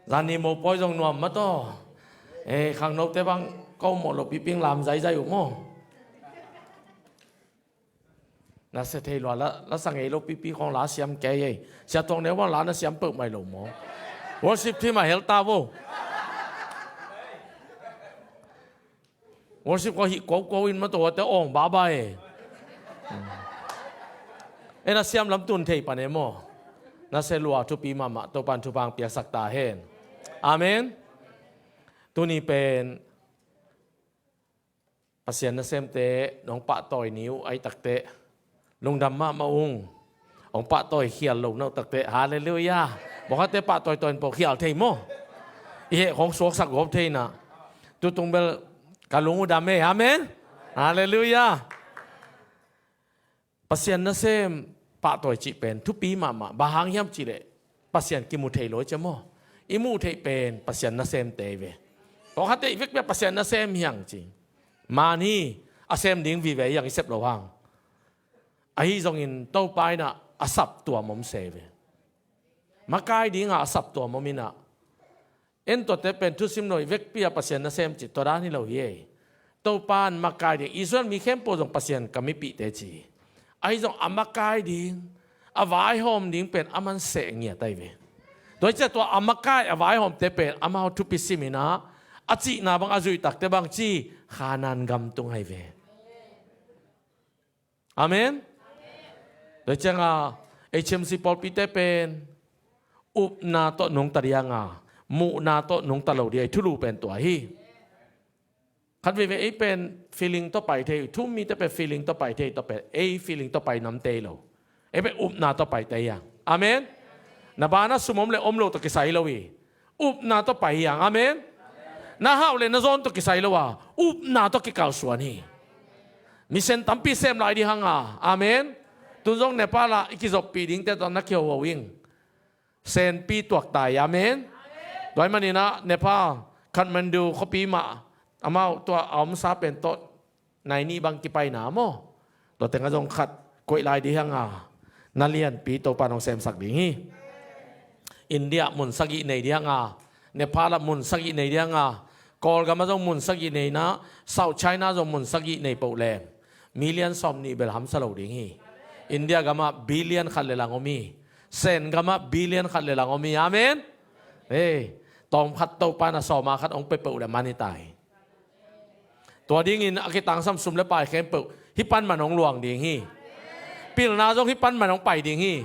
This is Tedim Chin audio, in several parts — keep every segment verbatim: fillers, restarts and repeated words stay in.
Zani mopawi zong nuam mah tawh. Eh, khangnote bang ko mawh lo piping lam zaizai uh maw? Na sia thei lua la, la sa ngei lo pipi khong la siam kei ei. Sia Tuang Neu bang la na siam peuhmah lo maw? Worship team ah hel ta vo. Worship ko hih koko in mah tawh te awng baba e. E na siam lam tun thei pan e maw? Na sia lua thupi mahmah, Topan thupha piaksak ta hen. Amen. Tuni pen Pasian nasemte nong pahtawi ni uh ai takteh lungdam mahmah ung. Hong pahtawi khial lo na uh takteh, halleluiah. Bawngkhatte pahtawi tawi in pawh khial thei maw? I heh khong suaksak gawp thei na. Tutung bel ka lung uh dam e, amen. Halleluiah. Pasian nasem pahtawi cih pen thupi mahmah. Bang hang hiam cihleh Pasian kimu thei lo i cia maw? I muh theih pen Pasian nasemte hi ve. Bawngkhatte i vekpi ah Pasian nasem hiang ci. Man hi, a sem ding vive hiang i sep lo hang. Ahi zongin Topa in ah a saptuam om se ve. Makai dingah a saptuam om in ah. En tuate pen thusim lo i vekpi ah Pasian nasem cih tua dan hi lo hi ei. Topa in makai ding, Israel mi khempeuh zong Pasian ka mipihte ci. Ahi zong a makai ding, a vaihawm ding pen a man seh ngiat ahi ve. Tua hi ciah tua a makai a vaihawmte pen amau thupi sim in ah, a cihna bang a zuih takteh bang ci, Khanaan gam tung ahi ve. Amen. Tua ciangin H M C pawlpite pen upna tawh nungta ding a, muhna tawh nungta lo ding a i thulu pen tua hi. Khat veivei ei pen feeling tawh pai thei, thu-um mite pen feeling tawh pai thei, tua pen ei feeling tawh pai namte hi lo. Ei pen upna tawh paite hi a. Amen. Na banah sum om le om lo tawh kisai lo hi. Upna tawh pai hi hang. Amen. Na hauh le na zawn tawh kisai lo a, upna tawh kikalsuan hi. Mission tampi sem lai ding hang a. Amen. Tun zong Nepal ah i kizoppih dingte tawh na kihoho ing. Senpi tuak ta hi. Amen. Tua ahih manin ah Nepal, Kathmandu khuapi mah amau tua a omsa pen tawh nai nih bang kipaina maw? Tua tengah zong khat koih lai ding hang a, na lianpi Topa in hong semsak ding hi. India mun sagih nei ding hang a, Nepal ah mun sagih nei ding hang a, Kawlgam ah zong mun sagih nei in ah, South China zong mun sagih nei peuh leng million sawmnih bel hamsa lo ding hi. India gam ah billion khat le lang om hi. Sen gam ah billion khat le lang om hi. Amen. Ei, tawmkhat Topa in a sawma khat hong pia peuh le man hi ta hi. Tua dingin a kitangsam sum le pai khempeuh hih pan man hong luang ding hi. Pilna zong hih pan man hong pai ding hi.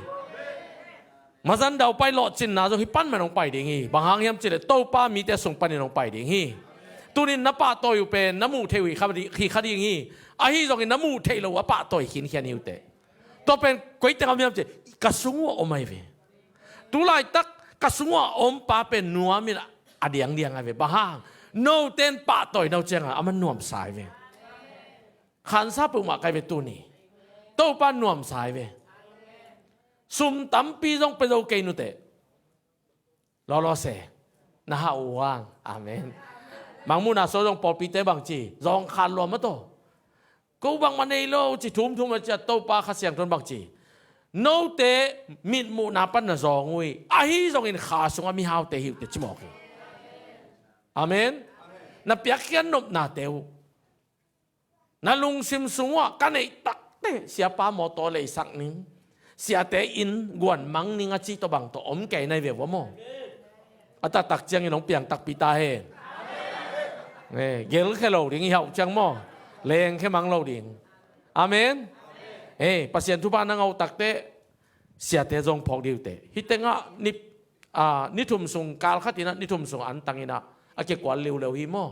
Mazan daupai lawhcinna zong hih pan man hong pai ding hi. Bang hang hiam cihleh Topa mite sung panin hong pai ding hi. Tunin na pahtawi uh pen na muh theih uh hi kha ding, hi kha ding hi. Ahi zongin na muh theih loh uh a pahtawi khinkhian hi uh teh. Tua pen koi teng om hiam cihleh ka sung uh a om ahi ve. Tu laitak ka sung uh a om pa pen nuamin a diangdiang ahi ve. Bang hang? Note in pahtawi no ciangin a man nuamsa ahi ve. Khansa peuhmah ka hi ve tuni. Topa nuamsa ahi ve. Sum tampi zong pia zo kei nuteh. Lawlaw se. Na hauh uh hang. Amen. Mangmuhna sua zong pawlpite bang ci, zawngkhal lua mah tawh. Ko bangmah nei lo ci thumthum a ciah Topa Kha Siangtho in bang ci, note mitmuhna pan na zawng uh hi. Ahi zongin kha sungah mihaute hi uh teh ci mawk hi. Amen. Na piakkhiat nopnate uh, na lungsim sung uh ah ka neih takteh siapa mawtaw leisak ning, siate inn guan mang ning a ci tawh bang tawh om kei nai ve uh a maw? A taktak ciangin hong piang takpi ta hen. Eh, gelkhia lo ding i hauh ciang maw? Lengkhia mang lo ding. Amen. Eh, Pasian thupha na ngah uh takteh siate zong phawk ding uh teh. Hih tengah ni, ah, ni thum sung kal khat in ah, ni thum sung antang in ah a kikual liuleu hi maw?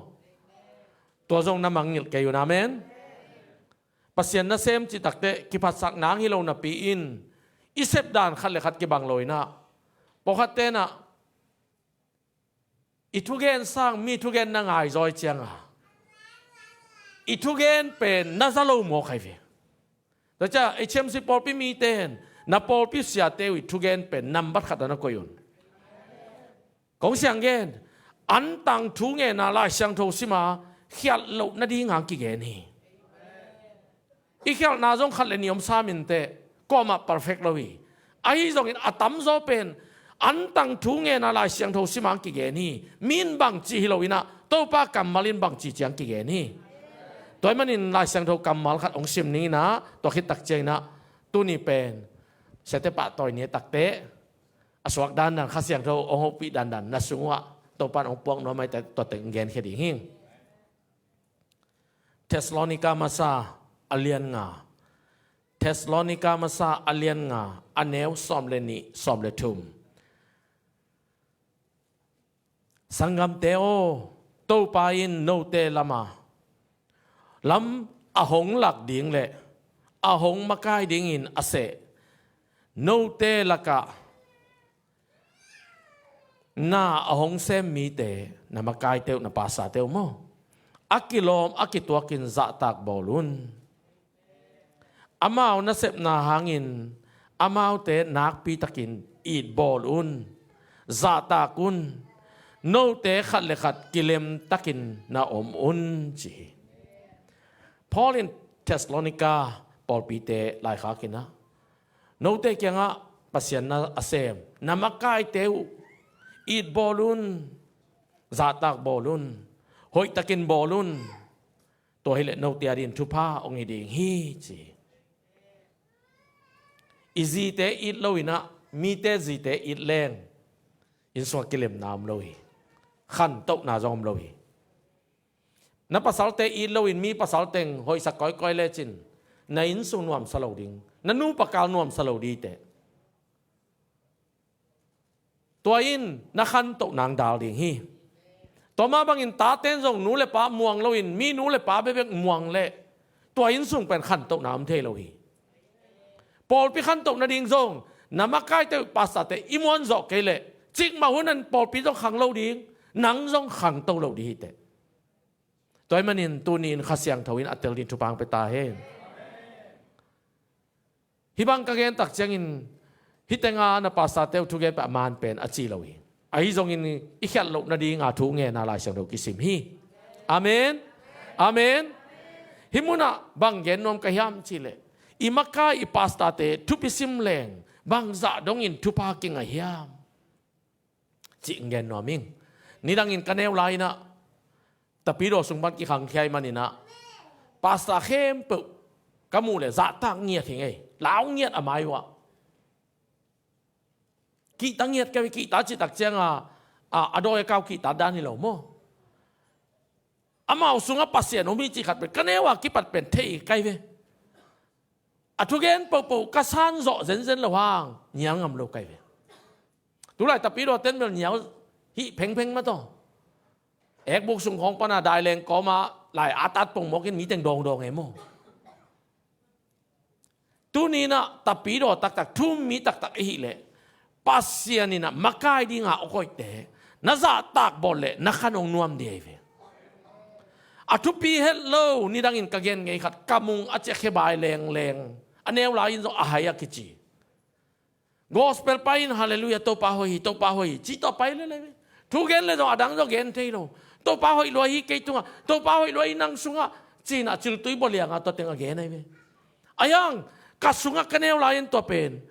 Tua zong na mangngilh kei un. Amen. Pasian nasem cih takteh kiphatsak nang hi lo napi-in i sepdan khat le khat kibang lo in ah, pawlkhatte in ah i thugen sang mi thugen na ngaizaw ciangin i thugen pen na za lo mawk ahi ve. Tua ciah H M C pawlpi mite in na pawlpi siate uh i thugen pen nambat khat ah na koih un. Kong siang gen, antang thu ngen a Lai Siangtho sim a khialh loh nading hang kigen hi. I khialhna zong khat le nih om sam inteh, kuamah perfect lo hi. Ahi zongin a tamzaw pen Antang thu ngen a Lai Siangtho sim hang kigen hi. Mi in bangci hi lo in ah, Topa kammal in bangci ciang kigen hi. Tua ahih manin Lai Siangtho kammal khat hong sim ning in ah, tua khit tak ciang in ah, tuni pen, siate pahtawi ni a takte, a suak dandan, Kha Siangtho hong hopih dandan, na sung uh ah Topa in hong puak nuam maite, tua teng gen khia ding hi. Thessalonika masa a lian nga. Thessalonika masa a lian nga, a neu sawm le nih, sawm le thum. Sanggamte aw, Topa in note lama lam a hong lak ding le a hong makai dingin a seh note lakah na a hong sem mite, na makaite uh, na pastorte uh maw, a kilawm a kituakin zahtak bawl un. Amau nasepna hangin amaute nakpitakin it bawl un, zahtak un. Note khat le khat kilemtakin na om un, ci hi. Paul in Thessalonika pawlpite laikhak in ah, note kiangah Pasian na a sem, na makaite uh it bawl un, zahtak bawl un, hoihtakin bawl un. Tua hileh note a dingin thupha hong hi ding hi, ci hi. I zite it lo in ah, mite zite it leng, inn sungah kilemna om lo hi. Khantohna zong om lo hi. Na pasalte it loin mi pasal teng hoihsak kawikawi lecin, na inn sung nuamsa lo ding, na nupa kal nuamsa lo ding hi teh. Tua in na khantoh nang dal ding hi. Tua mah bangin tate in zong nu le pa muang loin, mi nu le pa bekbek muang leh, tua inn sung pen khantohna om thei lo hi. Pawlpi khantoh nading zong, na makaite uh, pastorte i muan zawh kei leh, cikmah hun in pawlpi zong khang lo ding, nang zong khangto lo ding hi teh. Tua ahih manin tuni in Kha Siangtho in a tel ding thupha hong pia ta hen. Hih bang ka gen tak ciangin, hih tenga na pastorte uh thugen pah a man pen a ci lo hi. Ahi zongin i khiat loh nadinga thu ngen a Lai Siangtho kisim hi. Amen. Amen. Hih munah bang gen nuam ka hiam cih leh, i makai i pastorte thupi sim leng bangzah dongin thupha kingai hiam, cih gen nuam ing. Nidangin ka neu lai in ah, Tapidaw sung pan kikhangkhia ahih manin ah, pastor khempeuh ka muh leh zahtak ngiat hi ngei. Lau ngiat a mai uh ah. Kihta ngiat ka ve, kihta cih tak ciang a, a, a dawi a kau kihta dan hi lo maw. Amau sungah Pasian om hi cih khat pen ka neu a kipat pen thei ka hi ve. A thugen pohpoh ka san zawh zenzen lo hang nial ngam lo ka hi ve. Tulai Tapidaw ten bel nial hih phengpheng mah tawh. Ekbuk sung khawng pana daileng kawma lai atat pongmawkin mi teng dawngdawng e maw. Tuni in ah Tapidaw taktak, thu-um mi taktak i hih leh, Pasian in ah makai dinga a koihte na zahtak bawl leh na khan hong nuam ding hi ve. A thupi het lo, nidangin ka gen ngei khat, ka mung a ciah khebai lengleng, a neu lai in zong a hai a kici. Gospel pai in, "Halleluiah, Topa hoih hi, Topa hoih hi," ci tawh pai lel hi ve. Thu gen leh zong a dang zong gen thei lo. "Topa hoih lua hi kei tungah, Topa hoih lua hi nang sungah," ci-in ah ciltui bawliangah tua teng a gen ahi ve. Ahi hang ka sungah ka neu lai in tua pen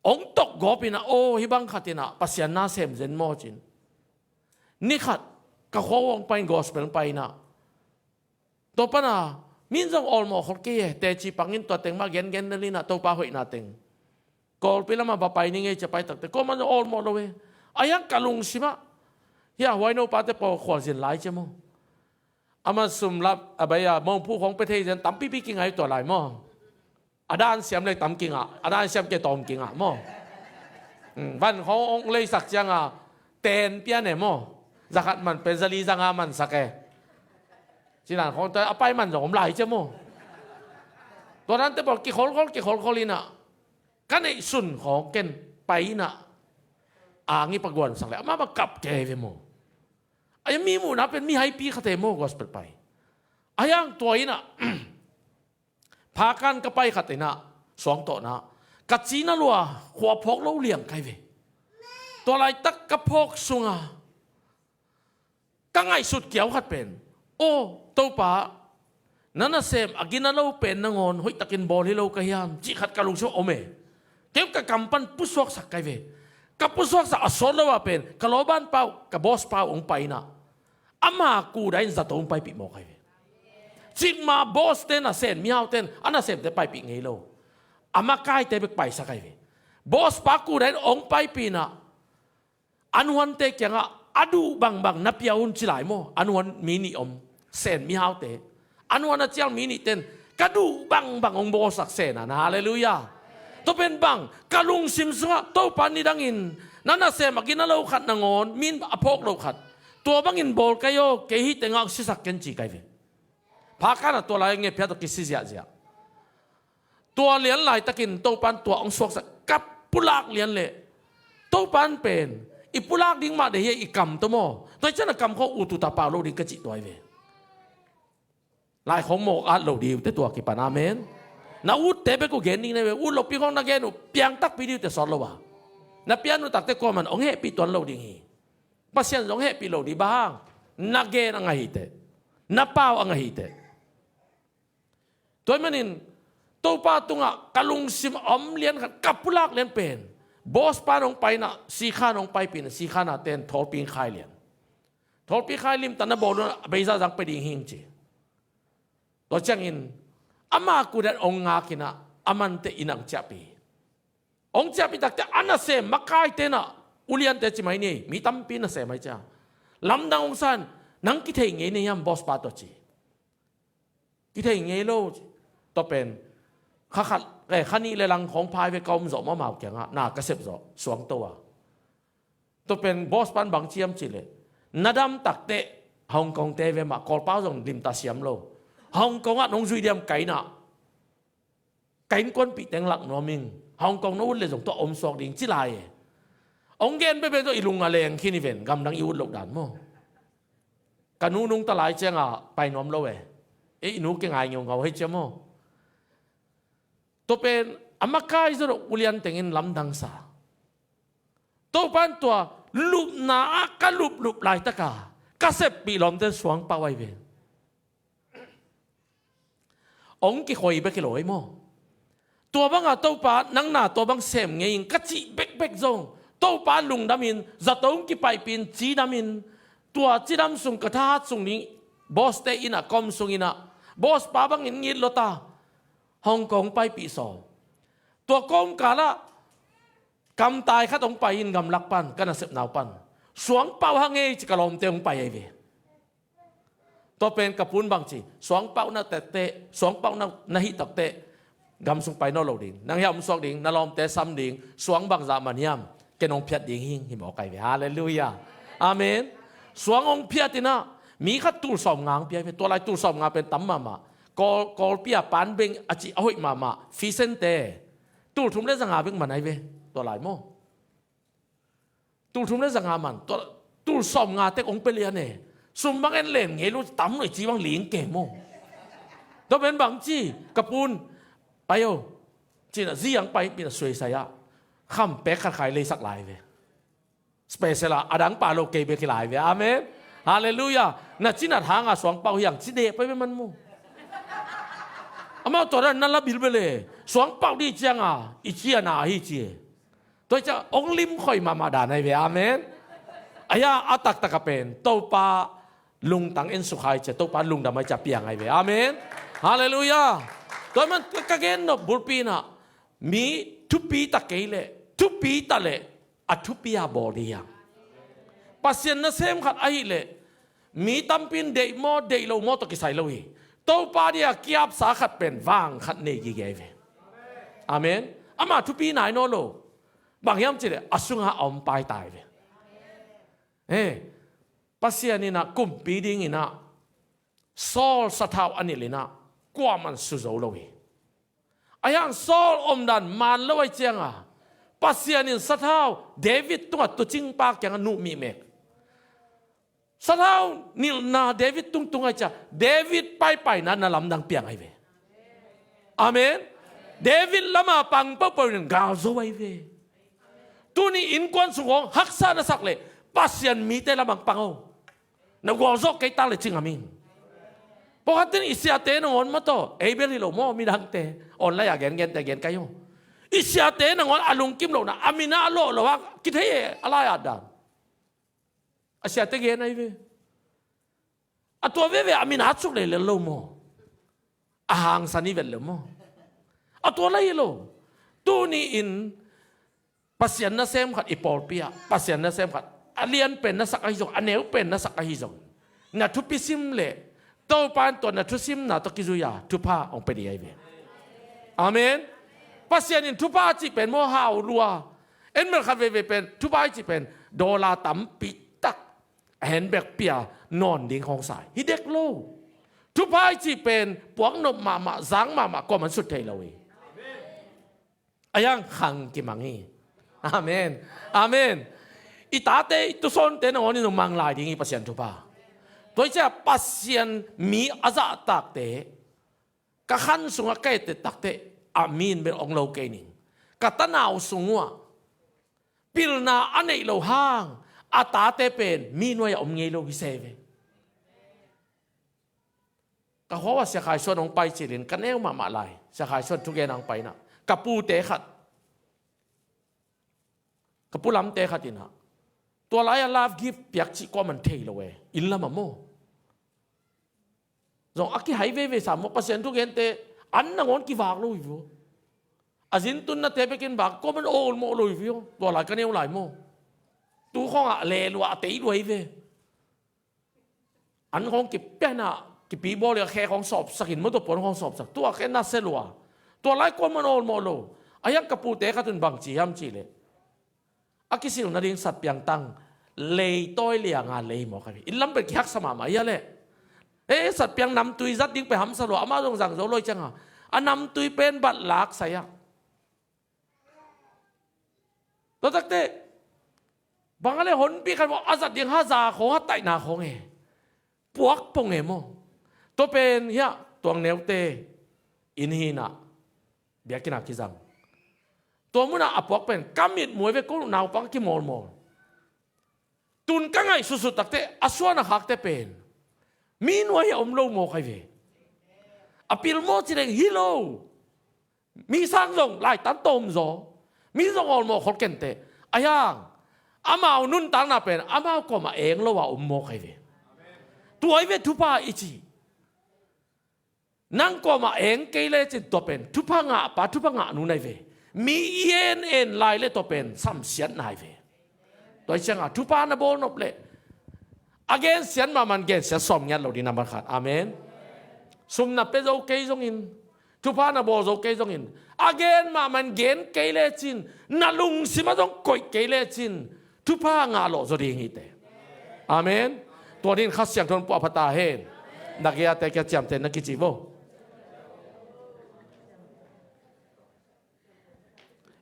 hong tokgawp in ah, aw, hih bang khat in ah Pasian na sem zen maw cin. Ni khat ka khua uh hong pai in, gospel hong pai in ah, tua pana mi in zong awlmawh khol kei e, teci pangin tua teng mah gengen lel in ah Topa hoihna teng. Kawlpi lamah va pai ni ngei ci a pai takte, kuamah zong awlmawh lo e. Ahi hang ka lungsimah, hia huaino pate pawl khualzin lai ci maw. Amah sum lap a bai a mawngphu khawng pia thei zen tampipi kingai tua lai maw. A dan siam leh tam kingah, a dan siam kei tawm kingah maw. Hmm, van khawng hong leisak cianga ten pia ne maw. Za khat man pen za li za nga mansak e. Ci dan khawng tua a pai man zong om lai cia maw. Tua dante pawl kikholkhol, kikholkhol in ah, ka neih sun khawng ken pai in ah, ang i paguansak leh amah bang kap kei ve maw. Ahi hang mi muhna pen mi haipi khat e maw, gospel pai. Ahi hang tua in ah, phakan ka pai khat in ah, suangtawhna, ka cina lua khua phawk lo liang ka hi ve. Tua laitak ka phawk sunga ka ngaihsut kiau khat pen, "Aw Topa, na nasem a gina lo pen nangawn hoihtakin bawl hi lo ka hiam?" cih khat ka lungsim ah om e. Kei ka kam pan pusuaksak kai ve. Ka pusuaksak a sawt lo ah pen ka lawban pau, ka boss pau hong pai inah, ama kuda in zato hong paipih mawk kai ve. Cikmah boss te nasem, mihaute in a nasemte paipih ngei lo. A makaite bek paisak kai ve. Boss pa kuda in hong paipih inah, a nuante kiangah a duh bangbang na pia un ci lai maw. A nuan mi nih om, Sen mihaute. A nuan a cial mi nihte in ka duh bangbang hong bawlsak Sen a, na, halleluiah. Tua pen bang, ka lungsim sungah Topa nidangin na nasem a gina lo khat nangawn, mi in a phawk lo khat, tua bangin bawl kai aw, kei hih tengah sisak ken ci kai ve. Phakanah tua lai nge phia tawh kisi ziahziah. Tua lian laitakin Topan tua hong suaksak, ka pulak lian leh Topan pen i pulak ding mah deih hi a, i kam tawh maw. Tua hi cian a kam khawng ut uh ta pau lo ding ka cih tua hi ve. Lai khawng mawk at lo ding uh te tua kipan, amen. Na utte bek uh gen ding na hi ve. Ut lopi khawng na gen uh piang takpi ding uh te sawt lo a. Na pian uh takte kuaman hong hehpih tuan lo ding hi. Pasian zong hehpih lo ding, bang hang na gen a ngaih hi teh, na pau a ngaih hi teh. Tua ahih manin Topa tungah ka lungsim a om lian khat, ka pulak lian pen, boss pa in hong pai inah, sikhan hong paipih inah, sikhan a ten thawlpi khai lian. Thawlpi khai limtak na bawl un a beisa zang pia ding hing ci. Tua ciangin ama kudan hong ngak inah, a mante in hong ciahpih. Hong ciahpih takte a nasem makaite inah, uliante ci mai ni, mi tampi nasem mai cia. Lamdang hong san, nang kithei ngei na hiam boss pa tawh ci. Kithei ngei lo. Tua pen kha khat, eh, kha nih le lang khawng phai ve, ka om zawh mahmah uh kiangah na ka sep zawh suangto a. Tua pen boss pan bang ci hiam cih leh, na dam takteh Hong Kong te ve mah, Kawlpau zong limta siam lo. Hong Kong ah nong zui diam ka inn ah, ka innkuanpih teng lak nuam ing. Hong Kong na ut leh zong tua om suak ding ci lai e. Hong gen bekbek tawh i lung a leng khin hi ven, gamdang i ut loh dan maw. Ka nu nungta lai ciangah pai nuam lo e. Eh, i nu kingai ngeungau hei cia maw. Tua pen a makai zawh loh ulian tengin lamdang sa. Topan tua lupna ah ka luplup laitaka ka seppih lawmte suangpauh ahi ve. Hong kikhawi bek hi lo ei maw. Tua banga Topa nang na tua bang sem ngei ing ka cih bekbek zong, Topa lungdamin, zato hong kipaihpihin cidamin, tua cidam sung ka thahat sung ding, boss te innah, kom sung innah, boss pa bangin ngit lota Hong Kong paipih saw. Tua kawmkalah kamtai khat hong pai in gamlak pan, ka nasepnau pan, suangpauh hang ei ci ka lawmte hong pai ahi ve. Tua pen ka pun bang ci, suangpauh na tette, suangpauh na, na hih takteh gam sung pai nawn lo ding, nang hiah om suak ding, na lawmte sam ding, suang bangzah man hiam, ken hong phiat ding hing, hi mawk ahi ve. Halleluiah. Amen. Suang hong phiat innah mi khat tul sawmnga hong pia ahi ve. Tua lai tul sawmnga pen tam mahmah. Kawl, Kawlpi a pan beng a cih a hoih mahmah, fisente. Tul thum le zanga beng man ahi ve. Tua lai maw. Tul thum le zanga man, tua, tul sawmnga tek hong pia lian e. Sum bang en len ngei lo, tam lo i ci bang ling ke maw. Tua pen bang ci, ka pun, pai o. Cinah zi ang pai, pinah suaisai ah. Khampek khat khai leisak lai ve. Special ah, a dang pa lo kei bek hi lai ve. Amen. Halleluiah. Na cinat hanga suangpauh hiang, ci deh pai ve man maw. Amau tua dan na la bilbel e. Suangpauh dih cianga, i cia na ahi ci e. Tua hi ciah hong limkhoi mahmah dan ahi ve. Amen. Aia a taktak a pen Topa lungtang en sukha hi ciah, Topa lungdam ahi ciah piang ahi ve. Amen. Halleluiah. Tua man ka gen nop bulpi innah mi thupi ta kei leh, thupi ta leh a thupi a bawl dih hiam. Pasian nasem khat ahih leh mi tampi in deih maw, deih lo maw tawh kisai lo hi. Topa dih a kiapsa khat pen vang khat nei gige ahi ve. Amen. Ama thupi nai nawn lo. Bang hiam cih leh a sungah a om paitai ve. Eh, Pasian innah kumpi dinginnah Saul sathau a nilh innah kuaman su zo lo hi. Ahi hang Saul omdan man lo ahi cianga Pasian in sathau David tungah tuucingpa kiangah nuh mihmek. Sathau nilhna David tungtung ahi ciah David paipaina na lamdang piang ahi ve. Amen. David lama pang pohpoh in galzo ahi ve. Tuni innkuan sung hong haksa na sak leh Pasian mite lamang pang o. Na gualzawh kei tak leh cingam ing. Pawlkhatte in i siate nangawn maw tawh, ei bel hi lo maw, midangte online a gengente gen kai o. I siate nangawn a lungkim lohna, a min a lawh lo a kithei e, a lai-at dan. A siate gen ahi ve. A tua veve a min a atsuk leilel lo maw? A hangsan i vet lo maw? A tua lai lo. Tuni-in Pasian nasem khat i pawlpi ah, Pasian nasem khat, a lian pen na sak ahi zong, a neu pen na sak ahi zong, na thupi sim leh Topa in tua na thusimna tawh kizui-a thupha hong pia ding ahi ve. Amen. Pasian in thupha a cih pen maw, hau lua. En mel khat veivei pen thupha i cih pen dollar tampi tak a handbag pia nawn ding hong sa hi dek lo. Thupha i cih pen puak nop mahmah, zang mahmah, kuaman sut thei lo hi. A yang khang kimang hi. Amen. Amen. I tate, i tusawnte nangawn in zong mang lai ding hi Pasian thupha. Tua hi ciah Pasian mi a zahtakte, ka khan sungah ka ette takteh a min bel ong lo kei ning. Ka tanau sung uh ah pilna a neih lo hang a tate pen mi nuai-ah om ngei lo hi se ve. Ka khua-ah Sia Khai Suan hong pai cilin ka neu mahmah lai. Sia Khai Suan thugen hong paina, ka pute khat, ka pulamte khat inah tua lai-a love gift piak cih kuaman thei lo e. Inn lamah maw, zong a kihai veivei sa maw, Pasian thugente an nangawn kivak lo hi vua. A zintunnate bekin vak kuaman awlmawh lo hi vua. Tua lai ka neu lai maw, tu khawngah lelua a tei lua hi ve. An khawng kipiana, kipi bawl a khe khawng sawpsakin, motor puan khawng sawpsak, tua khe na se lua. Tua lai kuaman awlmawh lo. A hiang ka pute khat un bang ci hiam cihleh, a kisil nading satpiang tang leitawi lianga lei mawk ahi. Inn lam pen kihaksa mahmah hia leh. E, satpiang namtui zat ding pen hamsa lua, amah zong zang zo lo hi cianga a namtui pen bat lak sai-ah. Tua takteh bang a le honpi khat maw, a zat ding haza khawng, hataihna khawng e. Puak pong e maw. Tua pen hiah tuang neute inn hinah biakinn ah kizang. Tua munah a puak pen ka mitmuai ve, ko naupang kimawlmawl. Tun ka ngaih sutsut takteh a suan a khakte pen mi nuai-ah om lo mawk ahi ve. A pil maw ci leng hi lo. Mi sang zong laitan tawm zaw. Mi zong awlmawh khol kenteh. A hiang amau nuntakna pen amau kuamah eng lo a om mawk ahi ve. Tua ahi ve thupha i cih. Nang kuamah eng kei lecin tua pen thupha ngahpa, thupha ngah nu na hi ve. Mi i en en lai le tua pen samsiatna hi ve. Tua hi cianga thupha na bawl nop leh a gensiat mahmah in gensiat sawm ngiat lo ding, nambat khat. Amen. Sum na pia zo kei zongin, thupha na bawl zo kei zongin, a gen mahmah in gen kei lecin, na lungsimah zong koih kei lecin thupha ngah lawh zaw ding hi teh. Amen. Tua dingin Kha Siangtho in puahpha ta hen. Na gei-a te kia ciamteh na kici vo.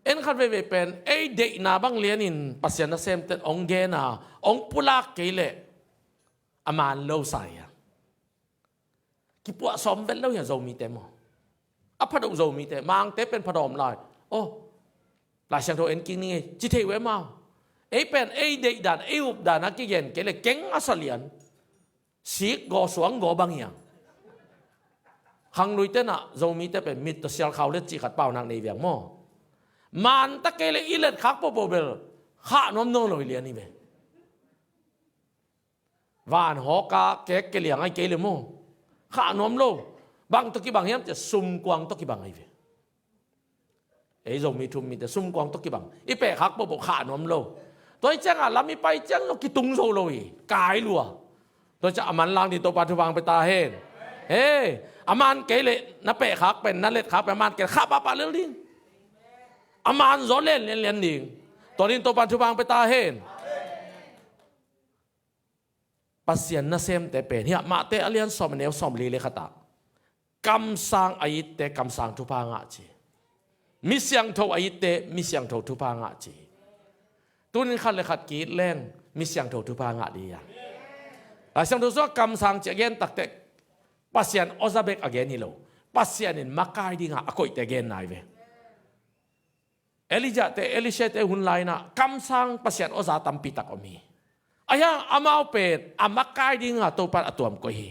En khat veivei pen ei deihna bang lianin Pasian nasemte in hong gen a, hong pulak kei leh a man lo sa hi a. Kipuah sawm vet lo hi a Zomite maw. A pha deuh Zomite, Mangte pen pha dawm lai. Aw, Lai Siangtho en kik ning ei, ci thei uh e amau. Ei pen ei deih dan, ei up dan a kigen kei leh keng a sa lian. Sik gaw, suang gaw bang hi a. Khangluite nah Zomite pen mit tawh sial khau let cih khat paunak nei viang maw. Man ta kei leh i let khak pohpoh bel khah nuam nawn lo hi lian hi ve. Van hawka kek keliang ahi kei le maw, khah nuam lo. Bang tawh kibang hiam ciah sumkuang tawh kibang ahi ve. Ei Zomi thum mite sumkuang tawh kibang, i pehkhak pohpoh khah nuam lo. Tua hi ciangah lam i pai ciang zong kitung zo lo hi, kai lua. Tua ciah a manlang ding Topa thupha hong pia ta hen. He, a man kei leh na pehkhak pen, na letkhak pen a man kei leh khah pahpah lel ding. A man zaw len lianlian ding. Tua ding Topa thupha hong pia ta hen. Pasian nasemte pen hiah Mate a lian sawm a neu sawm li le khatah, kamsang a itte kamsang thupha ngah ci. Mi siangtho a itte mi siangtho thupha ngah ci. Tunin khat le khat ki-it leng mi siangtho thupha ngah dih a. Lai Siangtho sungah kamsang ci a gen takteh Pasian awza bek a gen hi lo. Pasian in makai dinga a koihte gen nai ve. Elijah te, Elisha te hun lai-inah kamsang Pasian awza tampi tak om hi. A hiang amau pen a makai dinga Topa in a tuam koih hi.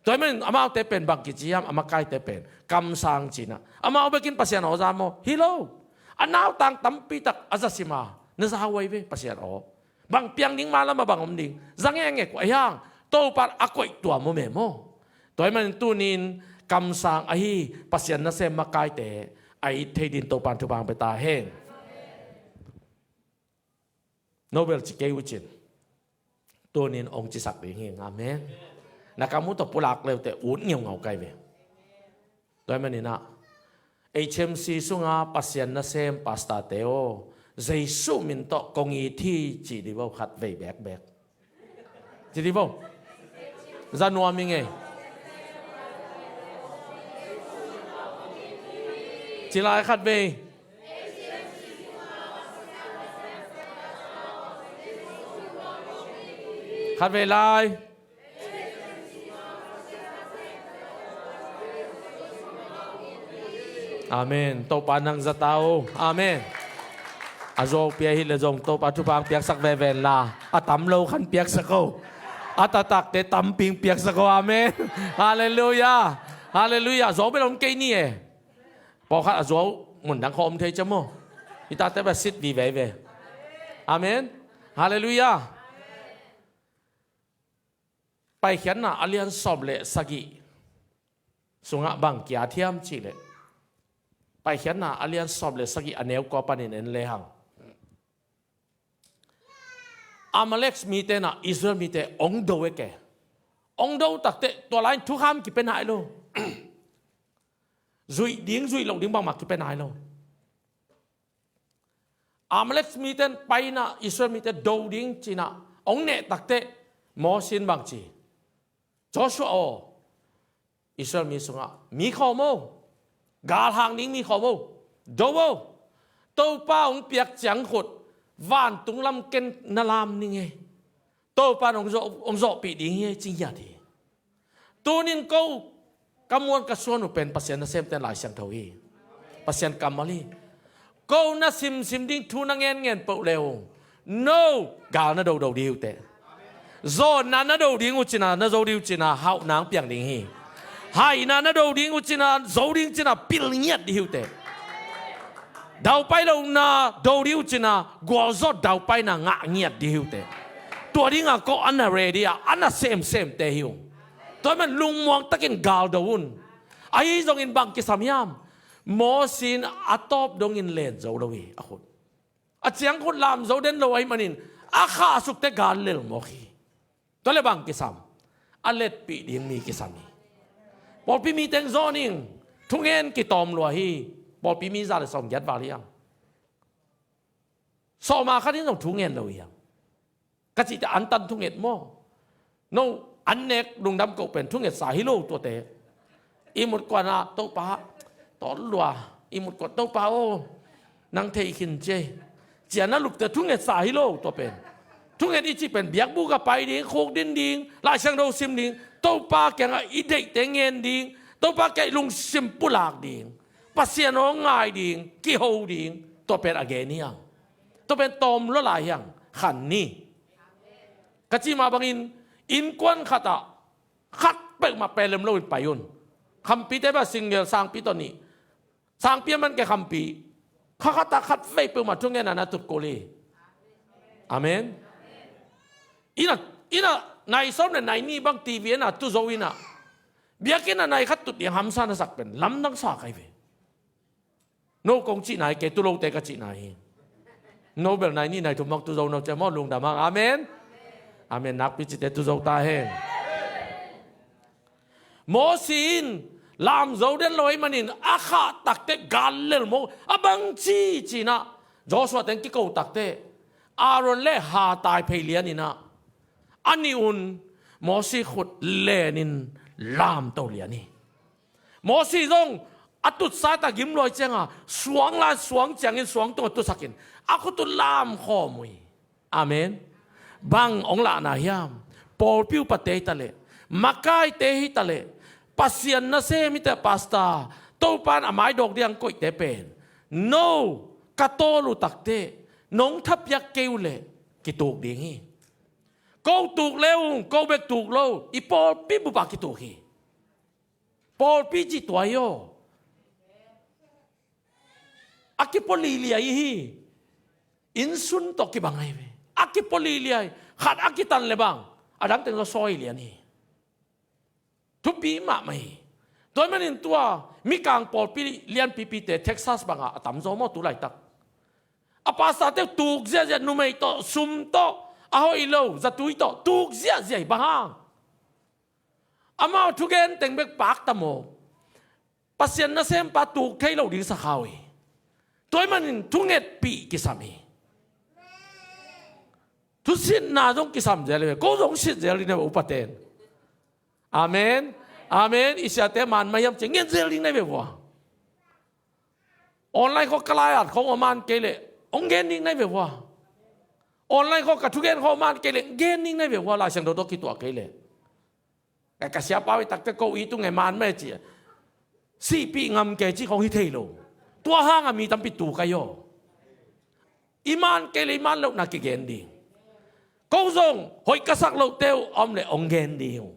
Tua hi manin amaute pen bang kici hiam, a makaite pen kamsang cinah amau bekin Pasian awza maw? Hi lo. A nautang tampi tak a za sim a, na za huai ve Pasian aw. Bang piang ding, mailam ah bang om ding, za ngekngek uh ahi hang, Topa in a koih tuam om e maw. Tua ahih manin tuni-in kamsang ahi Pasian nasem makaite a it thei dingin Topa in thupha hong pia ta hen. Nobel ci kei uh cin, tuni-in hong cisak ding hi. Amen. Na kam uh tawh pulak le uh teh ut ngeungau kai ve. Tua ahih manin ah, H M C sunga Pasian nasem pastorte aw, Jesu min tawh kong it hi ci dih vo, khat vei bekbek. Ci dih vo. Za nuam ing ei. Ci lai khat vei. Khat vei lai. Amen. Topa nang za ta o. Amen. A zuau pia hi leh zong Topa thupha piaksak veve inla, a tam lo khan piaksak o. A taktakte tampi piaksak o. Amen. Halleluiah. Halleluiah. Zuau bel om kei ni e. Pawlkhat a zuau mun dang khawng om thei cia maw. Hi tate bel sit vive ve. Amen. Halleluiah. Paikhiatna a lian sawm le sagih sungah bang kiat hiam cih leh, Paikhiatna a lian sawm le sagih a neu kua panin en lehang, Amalek mite in ah Israel mite hong do e ke. Hong do takteh tua lai-in thukham kipia nai lo. Zuih ding zuih loh ding bangmah kipia nai lo. Amalek mite in pai in ah Israel mite do ding ci-in ah hong neh takteh Moses in bang ci? Joshua aw, Israel mi sungah mi khawm o, galhang ding mi khawm o, do o. Topa hong piak ciangkhut vantung lam ken na lam ning e. Topa in hong zawh, hong zawhpih ding hi e, ci ngiat hi. Tuni-in ko ka muan ka suan uh pen Pasian nasemte Lai Siangtho hi. Pasian kammal hi. Ko na simsim ding, thu na ngenngen peuh le ung, no gal na dodo ding uh teh. Zawnna na do ding uh cin ah, na zo ding uh cin ah, hauhna hong piang ding hi. Haina na do ding uh cin ah, zo ding cin ah, pil ngiat ding uh teh. Daupai lohna do ding uh cin ah, gualzawh daupaina ngah ngiat ding uh teh. Tua ding ah ko a na ready a, a na semsemte hi ung. Tua man lungmuang takin gal do un. Ahi zongin bang kisam hiam? Moses in a tawp dongin len zo lo hi a khut. A ciangkhut lam zo den lo ahih manin a khahsuk teh gal lel mawk hi. Tua leh bang kisam? A letpih ding mi kisam hi. Pawlpi mi teng zawn ing, thungen kitawm lua hi. Pawlpi mi za le sawmgiat val hi hang. Sawma khat in zong thungen lo hi hang. Ka cih teh an tan thunget maw? No an nek lungdam koh pen thungetsa hi lo tuate. I mut kuan ah Topa, tawn lua, i mut kuan Topa aw, nang thei khin ci e, ci-a na lup teh thungetsa hi lo tua pen. Thunget i cih pen biakbuk ah pai ding, khukdin ding, Lai Siangtho sim ding, Topa kiangah i deihte ngen ding, Topa kiangah i lungsim pulak ding, Pasian aw ngai ding, kiho ding, tua pen a gen hi hang. Tua pen tawm lua lai hi hang, khan ni. Ka cih mah bangin innkuan khatah khat peuhmah pelem loin pai un. Khampite bel single, sangpi tawh nih. Sangpi a man kei khampi. Kha khatah khat vei peuhmah thungetna na tut kul hi. Amen. Inn ah, inn ah nai sawm le nai nih bang T V en a tu zo in ah, biakinn ah nai khat tut ding hamsa na sak pen lamdang sa kai ve. No kong cihna hi, kei tu lote ka cihna hi. No bel nai nih nai thum bang tu zo no cia maw, lungdam hang. Amen. Amen. Nakpi cite tu zo ta hen. Moses in lam zo den lo ahih manin a khah takteh gal lel mawk, a bang ci ci-in ah Joshua teng kiko takteh Aaron le Hur taiphei lian in ah a nih un Moses khut len in lamto lian hi. Moses zong a tutsa ta gim luai cianga suang la suang ciangin suang tungah tutsakin a khut uh lamkhawm uh hi. Amen. Bang hong lahna hiam? Pawlpi upate hi taleh, makaite hi taleh, Pasian nasem hite, pastor, Topa in a maidawk ding a hong koihte pen, no ka tawl uh takteh nong thapiak kei uh leh kituk ding hi. Ko tuk le ung, ko bek tuk lo, i pawlpi bup ah kituk hi. Pawlpi cih tua hi aw. a kipua liliai hi. Innsun tawh kibang ahi ve. A kipua liliai. Khat a kitan le bang, a dang teng zaw sawi lian hi. Thupi mahmah hi. Tua ahih manin tua mikang pawlpi lianpipite Texas bangah a tamzaw maw tu laitak. A pastor-te tuk ziahziah, numei tawh, sum tawh, a hoih lo zatui tawh tuk ziahziah hi. Bang hang? Amau thugen teng bek pakta maw? Pasian nasempa tuk thei lo ding sa kha uh hi. Tua ahih manin thungetpih kisam hi. Thusitna zong kisam zel hi ve. Ko zong sit zel ding na ve, upaten. Amen. Amen. I siate man mah hiam ci-a ngen zel ding na ve vua. Online khawng ka lai-at khawng a man kei leh hong gen ding na ve vua. Online khawng ka thugen khawng a man kei leh gen ding na ve vua, Lai Siangtho tawh kituah kei leh. Ka, ka siapa uh hi takte ko i tung e man mah e ci-a sihpih ngam kei cih khawng hi thei lo. Tua hangah mi tampi tuk ahi aw. I man kei le i man lohna kigen ding. Ko zong hoih ka sak lohte uh a om le hong gen ding uh.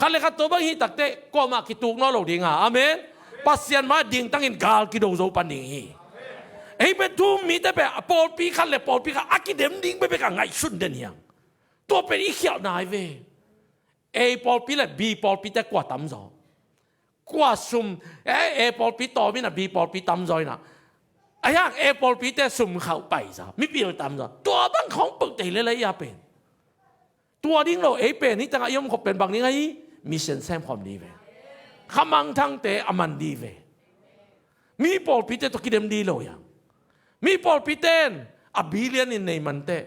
Khat le khat tua bang hi takte kuamah kituk nawn lo ding a. Amen. Pasian mah dingtangin gal kido zo pan ding hi. Ei pen thu um mite pen a pawlpi khat le pawlpi khat a kidem ding bekbek a ngaihsun den hiam? Tua pen i khialhna hi ve. A pawlpi le B pawlpite kua tamzaw? Kua sum, eh, A pawlpi tawm in a B pawlpi tamzaw in a. A hiang A pawlpite sum khauh paizaw, mipil tamzaw. Tua bang khawng peuh tei lel a i a pen. Tua ding lo, ei pen hih tengah i om khop pen bang ding ahi? Mission sem khawm ding ve. Khamangthangte a man ding ve. Mi pawlpite tawh kidem ding lo hiam? Mi pawlpite in a billion in nei manteh,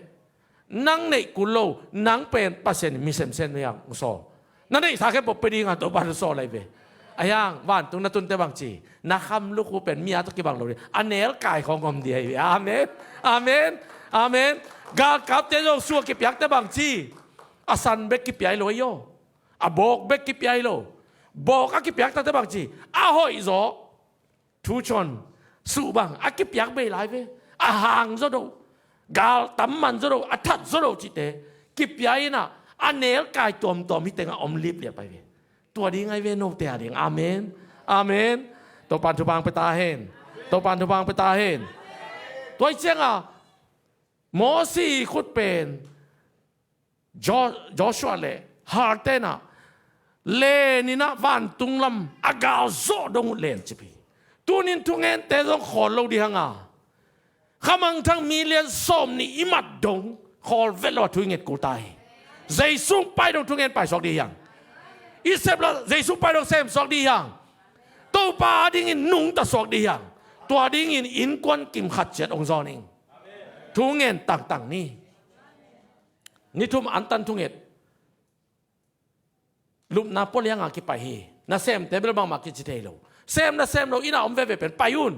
nang neih kul lo, nang pen Pasian in mi semsem hiam hong sawl. Na neihsa khempeuh pia ding a, Topa in sawl lai ve. A hiang, vantung na tunte bang ci? Na khamluk uh pen mi a tawh kibang lo ding. A nelkai khawng om ding ahi ve. Amen. Amen. Amen. Galkapte zong sua kipiakte bang ci? A san bek kipia hi lo ahi aw. A bawk bek kipia hi lo. Bawk a kipiak takte bang ci? A hoihzaw. Thu con, suh bang a kipiak bei lai ve. A hang zaw doh, gal tam man zaw doh, a that zaw doh cihte kipia in a, a nelkai tuamtuam hih tengah om lipliap ahi ve. Tua ding ahi ve, note a ding. Amen. Amen. Topan thupha pia ta hen. Topan thupha pia ta hen. Tua hi ciangah Mosi khut pen Jo-, Joshua le Harun te in a, len in a vantung lam a gal zawh dong uh lencip hi. Tunin thungente zong khawl lo ding hang a, khamangthang million sawm nih i mat dong khawl vet lo a thu i nget kul ta hi. Jesu hong pai dong thungen paisuak ding hi hang. I sep lo a Jesu hong pai dong semsuak ding hi hang. Topa a dingin nungta suak ding hi hang. Tua dingin innkuan kim khat ciat hong zawn ing. Thungen tangtang ni. Ni thum antan thunget. Lupna pualianga kipai hi. Nasemte bel bangmah kici thei lo. Sem nasem lo, inn a om veve pen pai un.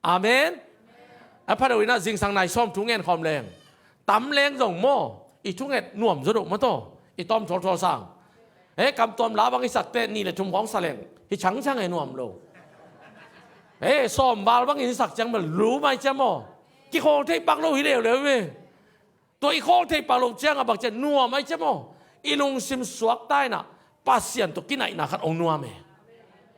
Amen. A pha deuh in a zingsang nai sawm thu ngen khawm leng, tam leng zong maw, i thunget nuam zaw deuh maw taw. I tawm thawlthawl sang. He, kamtuam la bang i sak teh nih le thum khawng sa leng hi changchang e, nuam lo. He, sawm val bangin i sak ciang bel lu mai cia maw. Kikhawl thei pak lo hi leuleu ve. Tua i khawl thei pak loh ciangah bang ciah nuam ahi ciah maw? I lungsim suakta in ah Pasian tawh kinaihna khat hong nuam e.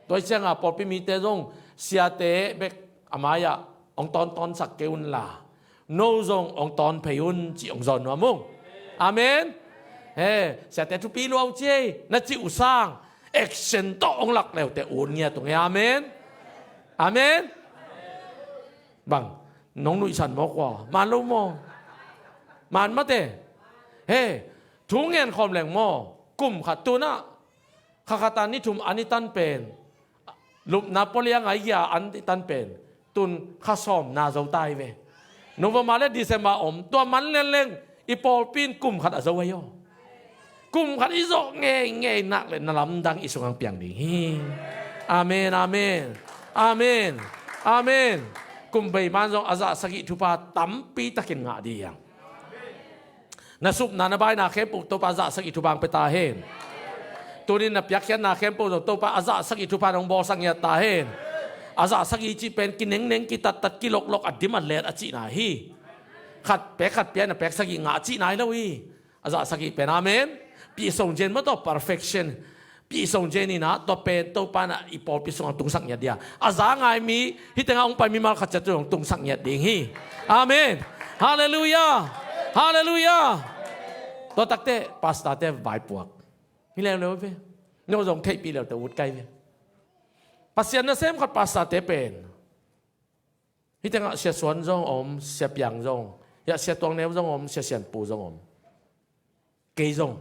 Tua hi ciangah pawlpi mite zong siate bek a mai-ah hong tawntawnsak kei unla, no zong hong tawn phei un cih hong zawn nuam ung. Amen. He, siate thupi lua uh ci ei na cih uh sang action tawh hong lak leuteh ut ngiat ung e. Amen. Amen. Bang, nong nuihsan maw kua? Man lo maw? Man mate. He, thu ngen khawm leng maw? Kum khat tunah kha khatah ni thum an i tan pen, lupna pualianga i gia an i tan pen tun kha sawm na zo ta hi ve. November le December om, tua man lenleng i pawlpi in kum khat a zo ahi aw. Kum khat i zawh ngeingei nak le na lamdang i sungah piang ding hi. Amen, amen. Amen. Amen. Kum bei man zong a zah sagih thupha tampi takin ngah ding hi hang. Na supna na baina khempeuh Topa a zah sagih thupha hong pia ta hen. Tunin na piakkhiatna khempeuh zong Topa a zah sagih thupha hong bawlsak ngiat ta hen. A zah sagih cih pen kinengneng, kitattat, kiloklok, a dim a let a cihna hi. Khat pek khat pia in a pek sagih ngah a cihna hi lo hi. A zah sagih pen, amen. Pih song jen maw taw, perfection. pihsong zen inah, tua pen Topa inah i pawlpi sungah tungsak ngiat dia. A za ngai mi, hih tengah hong pai mimal khat ciat tu hong tungsak ngiat ding hi. Amen. Halleluiah. Halleluiah. Tua takte pastorte vaipuak hi leuleu ve. No zong theihpih leute ut kai ve. Pasian nasem khat pastorte pen, hih tengah Sia Suan zong om, Sia Piang zong, hiah Sia Tuang Neu zong om, Sia Sian Pu zong om. Kei zong.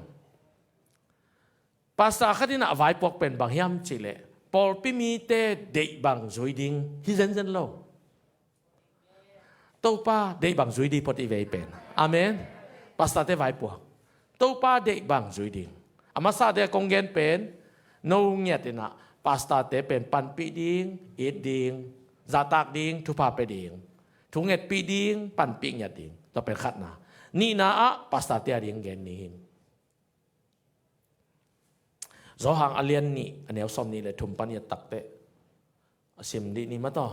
Pastor khat inah a vaipuak pen bang hiam cihleh, pawlpi mite deih bang zui ding hi zenzen lo. Topa deih bang zui ding phot i vei pen. Amen. Pastorte vaipuak. Topa deih bang zui ding. A masate kong gen pen, no ngiat inah pastorte pen panpih ding, it ding, zahtak ding, thupha pia ding, thungetpih ding, panpih ngiat ding. Tua pen khatna. Nihna ah pastorte a ding gen ni hi. Johan a lian nih, a neu sawm nih le thum pan i et takteh a sim dih ni mataw.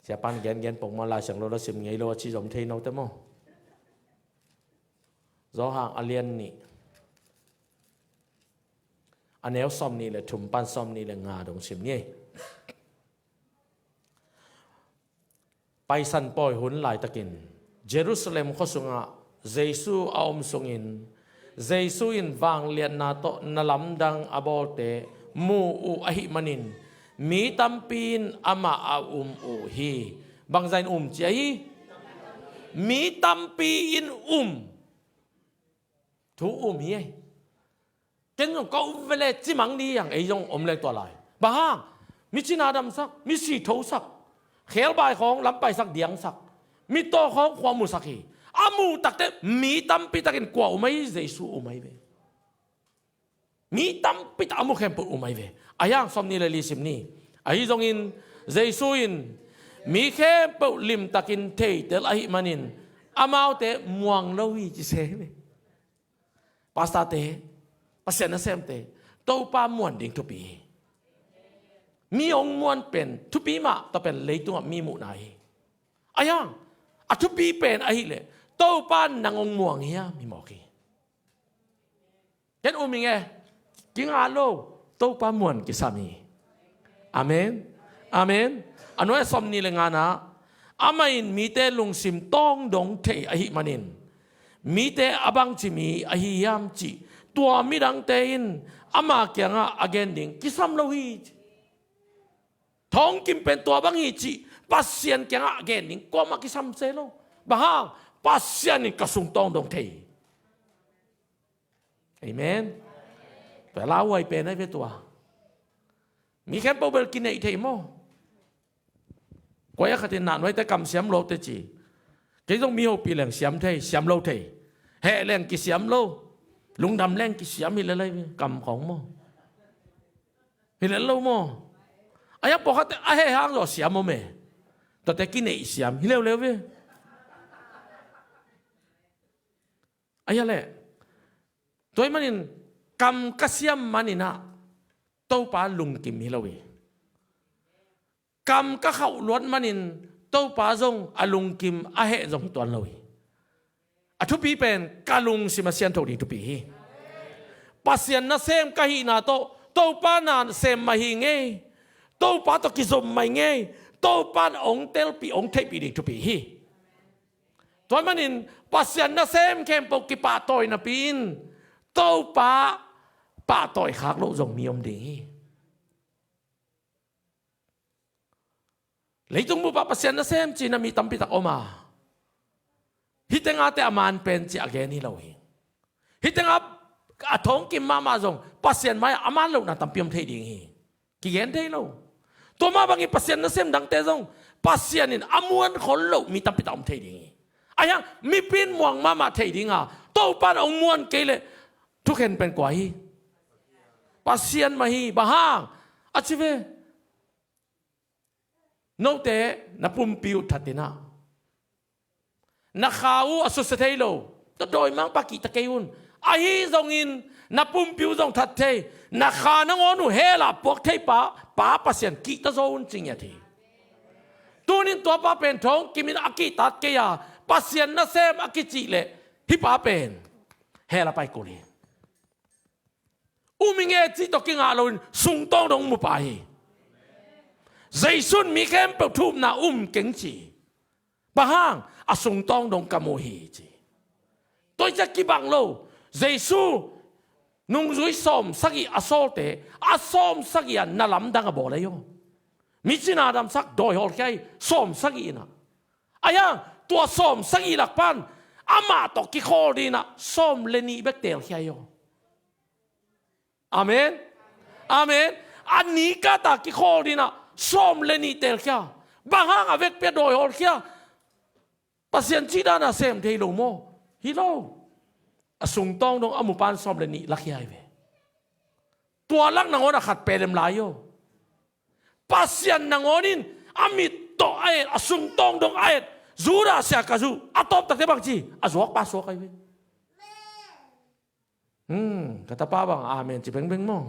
Siapan gengen pongmawh Lai Siangtho la sim ngei lo a ci zom thei note maw? Johan a lian nih, a neu sawm nih le thum pan sawm nih le nga dong sim ni ei. Paisan pawi hun laitakin Jerusalem khua sungah Jesu a om sungin, Jesu in vangliatna tawh na lamdang a bawlte mu uh ahih manin, mi tampi in amah a um uh hi. Bangzain um ci ahi? Mi tampi in um. Thu um hi ei. Ken zong ka um vele cimang ni ang ei zong om leng tua lai. Bang hang? Mi cina damsak, mi si thosak, khelbai khawng lampaisak diangsak, mi taw khawng khua musak hi. A muh takte mi tampi takin kua um ahi? Jesu um ahi ve. Mi tampi tak a mu khempeuh um ahi ve. A hiang sawm ni le li sim ni. Ahi zongin Jesu in mi khempeuh limtakin theitel ahih manin amaute muang lo hi ci se hi ve. Pastorte, Pasian nasemte, Topa muan ding thupi hi. Mi hong muan pen thupi mah, tua pen leitungah mi muhna hi. A hiang, a thupi pen ahileh Topa nang hong muang hiam hi mawk hi. Ken um ing e, kinga lo, Topa muan kisam hi. Amen. Amen. A nuai a sawm ni le ngana, amah in mite lungsim tawng dong thei ahih manin, mite a bangci mi ahi hiam cih tua midangte in ama kiangah a gen ding kisam lo hi. Thawngkim pen tua bang hi cih Pasian kiangah a gen ding kuamah kisam se lo. Bang hang? Pasian in ka sung tawng dong thei hi. Amen. Tua lauhuai pen ahi ve tua. Mi khempeuh bel kineih thei maw? Koi a khatin nahnuaite kam siam lote ci. Kei zong mi hopih leng siam thei, siam lo thei. Heh leng kisiam lo. Lungdam leng kisiam hi lelai ve. Kam khawng maw? Hi lel lo maw? A hiang pawlkhatte a heh hang zaw siam om e. Tuate kineih siam hi leuleu ve. A hia leh, tua ahih manin kam ka siam maninah Topa lungkim hi lo hi. Kam ka khauh luat manin Topa zong a lungkim a heh zong hi tuan lo hi. A thupi pen ka lungsim a siantho ding thupi hi. Pasian nasem ka hihna tawh Topa nasem mah hi ngei. Topa tawh kizom mah hi ngei. Topa in hong telpih hong theihpih ding thupi hi. Tua manin Pasian nasem khempeuh kipahtawi napi in Topa pahtawi khak loh zong mi om ding hi. Leitung bup ah Pasian nasem cihna mi tampi tak om a, hih tengahte a man pen cih a gen hi lo hi. Hih tengah a thawngkim mahmah zong Pasian mai-ah a man lohna tampi om thei ding hi. Kigen thei lo. Tua mah bangin Pasian nasem dangte zong Pasian in a muan khol loh mi tampi tak om thei ding hi. A hiang mipi in muang mahmah thei ding a, Topa in hong muan kei leh thukhen pen kua hi? Pasian mah hi. Bang hang? A ci ve. Note na pumpi uh that inah na kha uh a susia thei lo. Tua dawimangpa kihta kei un. Ahi zongin na pumpi uh zong that thei. Na kha nangawn uh hell ah puak thei pa, Pa Pasian kihta zaw un ci ngiat hi. Tunin tua pa pen thawngkim in a kihtat kei a, Pasian nasem a kicih leh hih pa pen hell ah pai kul hi. Um ing e cih tawh kingah loin sungtawng dong mu pah hi. Jesu in mi khempeuh thu upna um keng ci. Bang hang? A sungtawng dong ka mu hi ci. Tua hi ciang kibang lo. Jesu nungzui sawmsagih a sawlte, a sawmsagih ah na lamdang a bawl ahi aw. Mi cina damsak, dawi hawlkhia hi, sawmsagih in ah. Ahi hang tua sawmsagih lak pan amah tawh kikhawl dingin ah sawm le nih bek teelkhia hi aw. Amen. Amen. A nih kata kikhawl dingin ah sawm le nih teelkhia. Bang hang a vekpi a dawi hawlkhia? Pasian cih dan a sem thei lo maw? Hi lo. A sungtawng dong a mu pan sawm le nih lakhia hi ve. Tua lak nangawn a khat pelem lai aw. Pasian nangawn in a mit tawh a et, a sungtawng dong a et Judas Iskariot a tawp takte bang ci? A zuak pa suak ahi ve. Hmm, ka tapa bang amen ci bengbeng maw?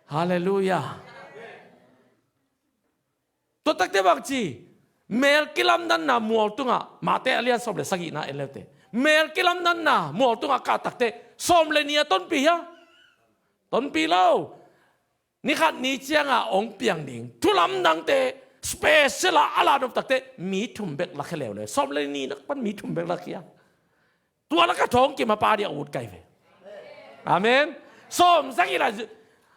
Halleluiah. Tua takte bang ci? Mel kilamdanna mual tungah, Mate a lian sawm le sagihna en leute. Mel kilamdanna mual tungah kah takte sawm le nih a tonpih hia? Tonpih lo. Ni khat ni ciangah hong piang ding thulamdangte special ah a la nop takte mi thum bek lakhia leuleu. Sawm le nih lak pan mi thum bek lakhia. Tua lak a thawngkim a pa ding a ut kai ve. Amen. Sawmsagih la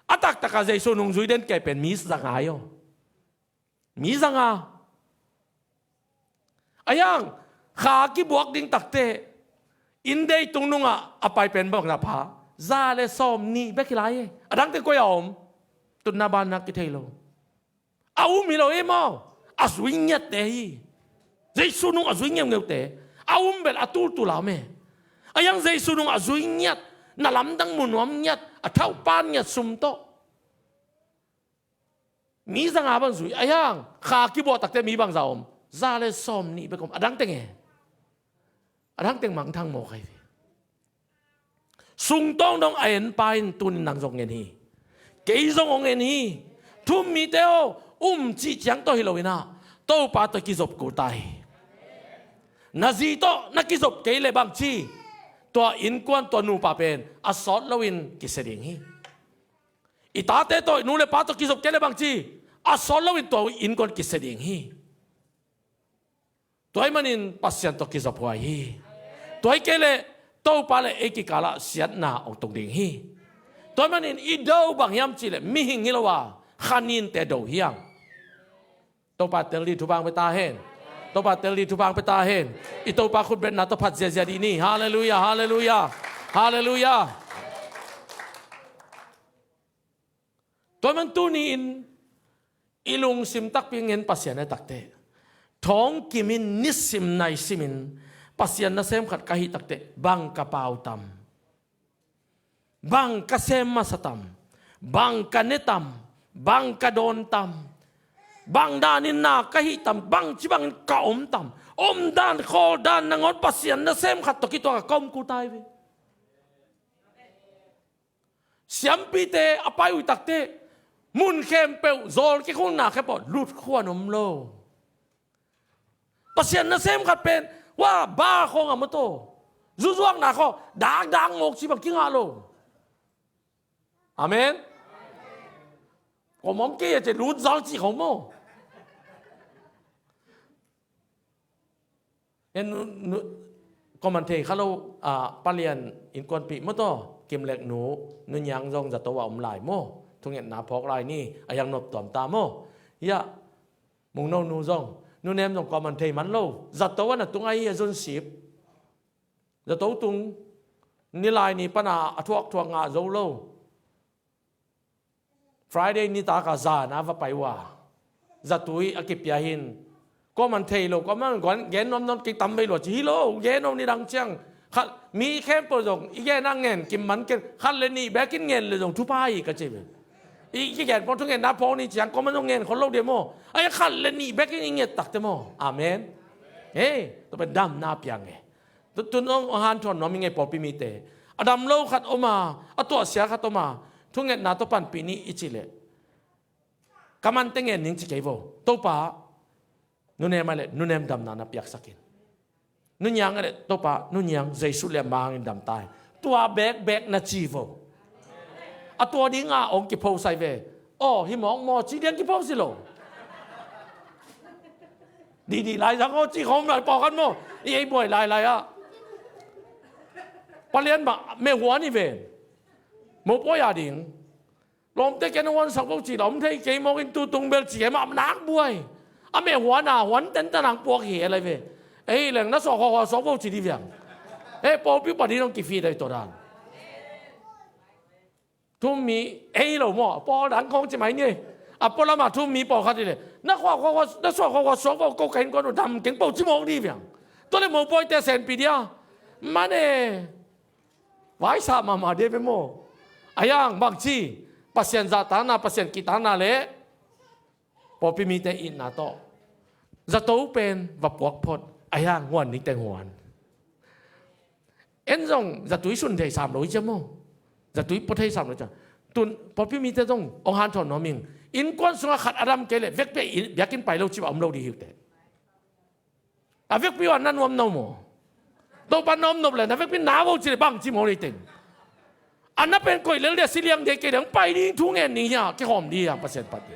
a taktak a Jesu nungzui den kai pen mi zanga hi aw. Mi zanga. Ahi hang kha kibuak ding takte inn dei tung nungah a pai pen bang na pha? Za le sawm nih bek hi lai e. A dangte koi a om? Tutna banna kithei lo. A um hi lo hi maw? A zui ngiatte hi. Jesu nung a zui ngeungeute a um bel a tultul a om e. Ahi hang Jesu nung a zui ngiat, na lamdang mu nuam ngiat, a thauhpan ngiat sum tawh. Mi zanga bang zui, ahi hang kha kibuak takte mi bangza om? Za le sawm nih bek om. A dang teng e? A dang teng mangthang mawk ahi ve. Sungtawng dong a en pa in tunin nang zong en hi. Kei zong hong en hi. Thu-um mite aw, um cih ciang tawh hi lo-in ah Topa tawh kizop kul ta hi. Na zi tawh na kizop kei leh bang ci? Tua innkuan, tua nupa pen a sawt loin kisia ding hi. I tate tawh, i nu le pa tawh kizop kei leh bang ci? A sawt loin tua innkuan kisia ding hi. Tua ahih manin Pasian tawh kizop huai hi. Tua hi kei leh Topa le ei kikalah siatna hong tung ding hi. Tua ahih manin i do bang hiam cih leh mihing hi lo a, kha ninte do hi hang. Topa tel ding thupha hong pia ta hen. Topa tel ding thupha hong pia ta hen. I Topa khutbetna tawh phat ziazia dih ni. Halleluiah, halleluiah, halleluiah. Tua ahih manin tuni-in i lungsim takpi ngen Pasian a takte, thawngkim in nisim naisim in Pasian nasem khat ka hih takte, bang ka pau tam? Bang ka sem masa tam? Bang ka ne tam? Bang ka dawn tam? Bang danin na ka hih tam? Bangci bangin ka om tam? Omdan khawldan nangawn Pasian nasem khat tawh kituak a ka om kul ta hi ve. Siampite a pai uh takte, mun khempeuh zawl kikhulna khempeuh lut khuan om lo. Pasian nasem khat pen, wa, ba khawng a maw taw, zuzuakna khawng dakdak mawk ci bang kingah lo. Amen. Kua mawng kei a ci lut zal ci khawng maw? En nu, nu, kua man thei kha lo, ah, palian innkuanpih maw taw, Kimlek nu, Nu Niang zong zato a om lai maw? Thungetna phawk lai ni, a hiang nop tuam ta maw? Hiah, Mungno nu zong, Nu Nem zong kua man thei man lo, zato a na tung a hi a zun sip. Zato tung, nilai ni pana a thuakthuak ngah zo lo. Friday nitak a zan a va pai uh a, zatui a kipia hi in, kua man thei lo, kua man gen nuam nawn kik tam vei lua ci hi lo, gen nuam nidang ciang. Khat, mi khempeuh zong i gen a ngen kim man ken, khat le nih bekin ngen le zong thupha hi ka ci ve. I kigen pawng thungetna phawk ni ciang kua man zong ngen khol lo dia maw? Ai, khat le nih bekin i nget takte maw? Amen. Hei, tua pen damna piang e. Tu, tu nong hanthawn nuam i ngei pawlpi mite. A dam lo khat om a, a tuahsia khat om a, thungetna tawh panpih ni i cih leh, ka mante ngen ning ci kei vo. Topa, Nu Nem a leh Nu Nem damna na piaksak in. Nu Niang a leh, Topa, Nu Niang Jesu le a mangin dam ta hi. Tua bekbek na ci vo. A tua dingah hong kipho sai ve. Aw, hi mawk maw, ci diang kipho si lo. Didi lai zang aw, ci khawm lai pawlkhat maw. I ei buai lailai ah. Palian mah meh huan hi ve. Mopawi a ding. Lawmte ken huansak vo ci la om thei kei mawk in tu tung bel ci e mah nak buai. A meh huan a huan tentan ang puak hi e lai ve. Ei leng na suak khawkhawk suak vo ci di viang. Ei pawlpi pa din hong kifit ai tawh dan. Thummi ei lo maw, pawl dang khawng ci mai ni. A pawl lamah thummi pawlkhat hi le. Na khawkhawk, na suak khawkhawk suak vo ko ka innkuan uh dam keng po ci mawk di viang. Tua le mopawite senpi dia. Mane. Vaisa mahmah dia ve maw. A yang bangci, Pasian zahtakna, Pasian kihtakna le pawlpi mite itna tawh zato pen va puak phot. A yang huan ning teng huan. En zong zatui sun thei sam lo i cia maw. Zatui pua thei sam lo i cia. Tun pawlpi mite zong hong hanthawn nuam ing. Innkuan sungah khat a dam kei le vekpi biakinn pai lo ci va om lo di hi uh teh. A vekpi uh a na nuam no maw. Topa na om nop le na vekpi na vo ci le bang ci maw leiteng. A na pen koih lel dia si liang dia kei le hong pai ding thu ngen ning hia kihawm di hia Pasian pat di.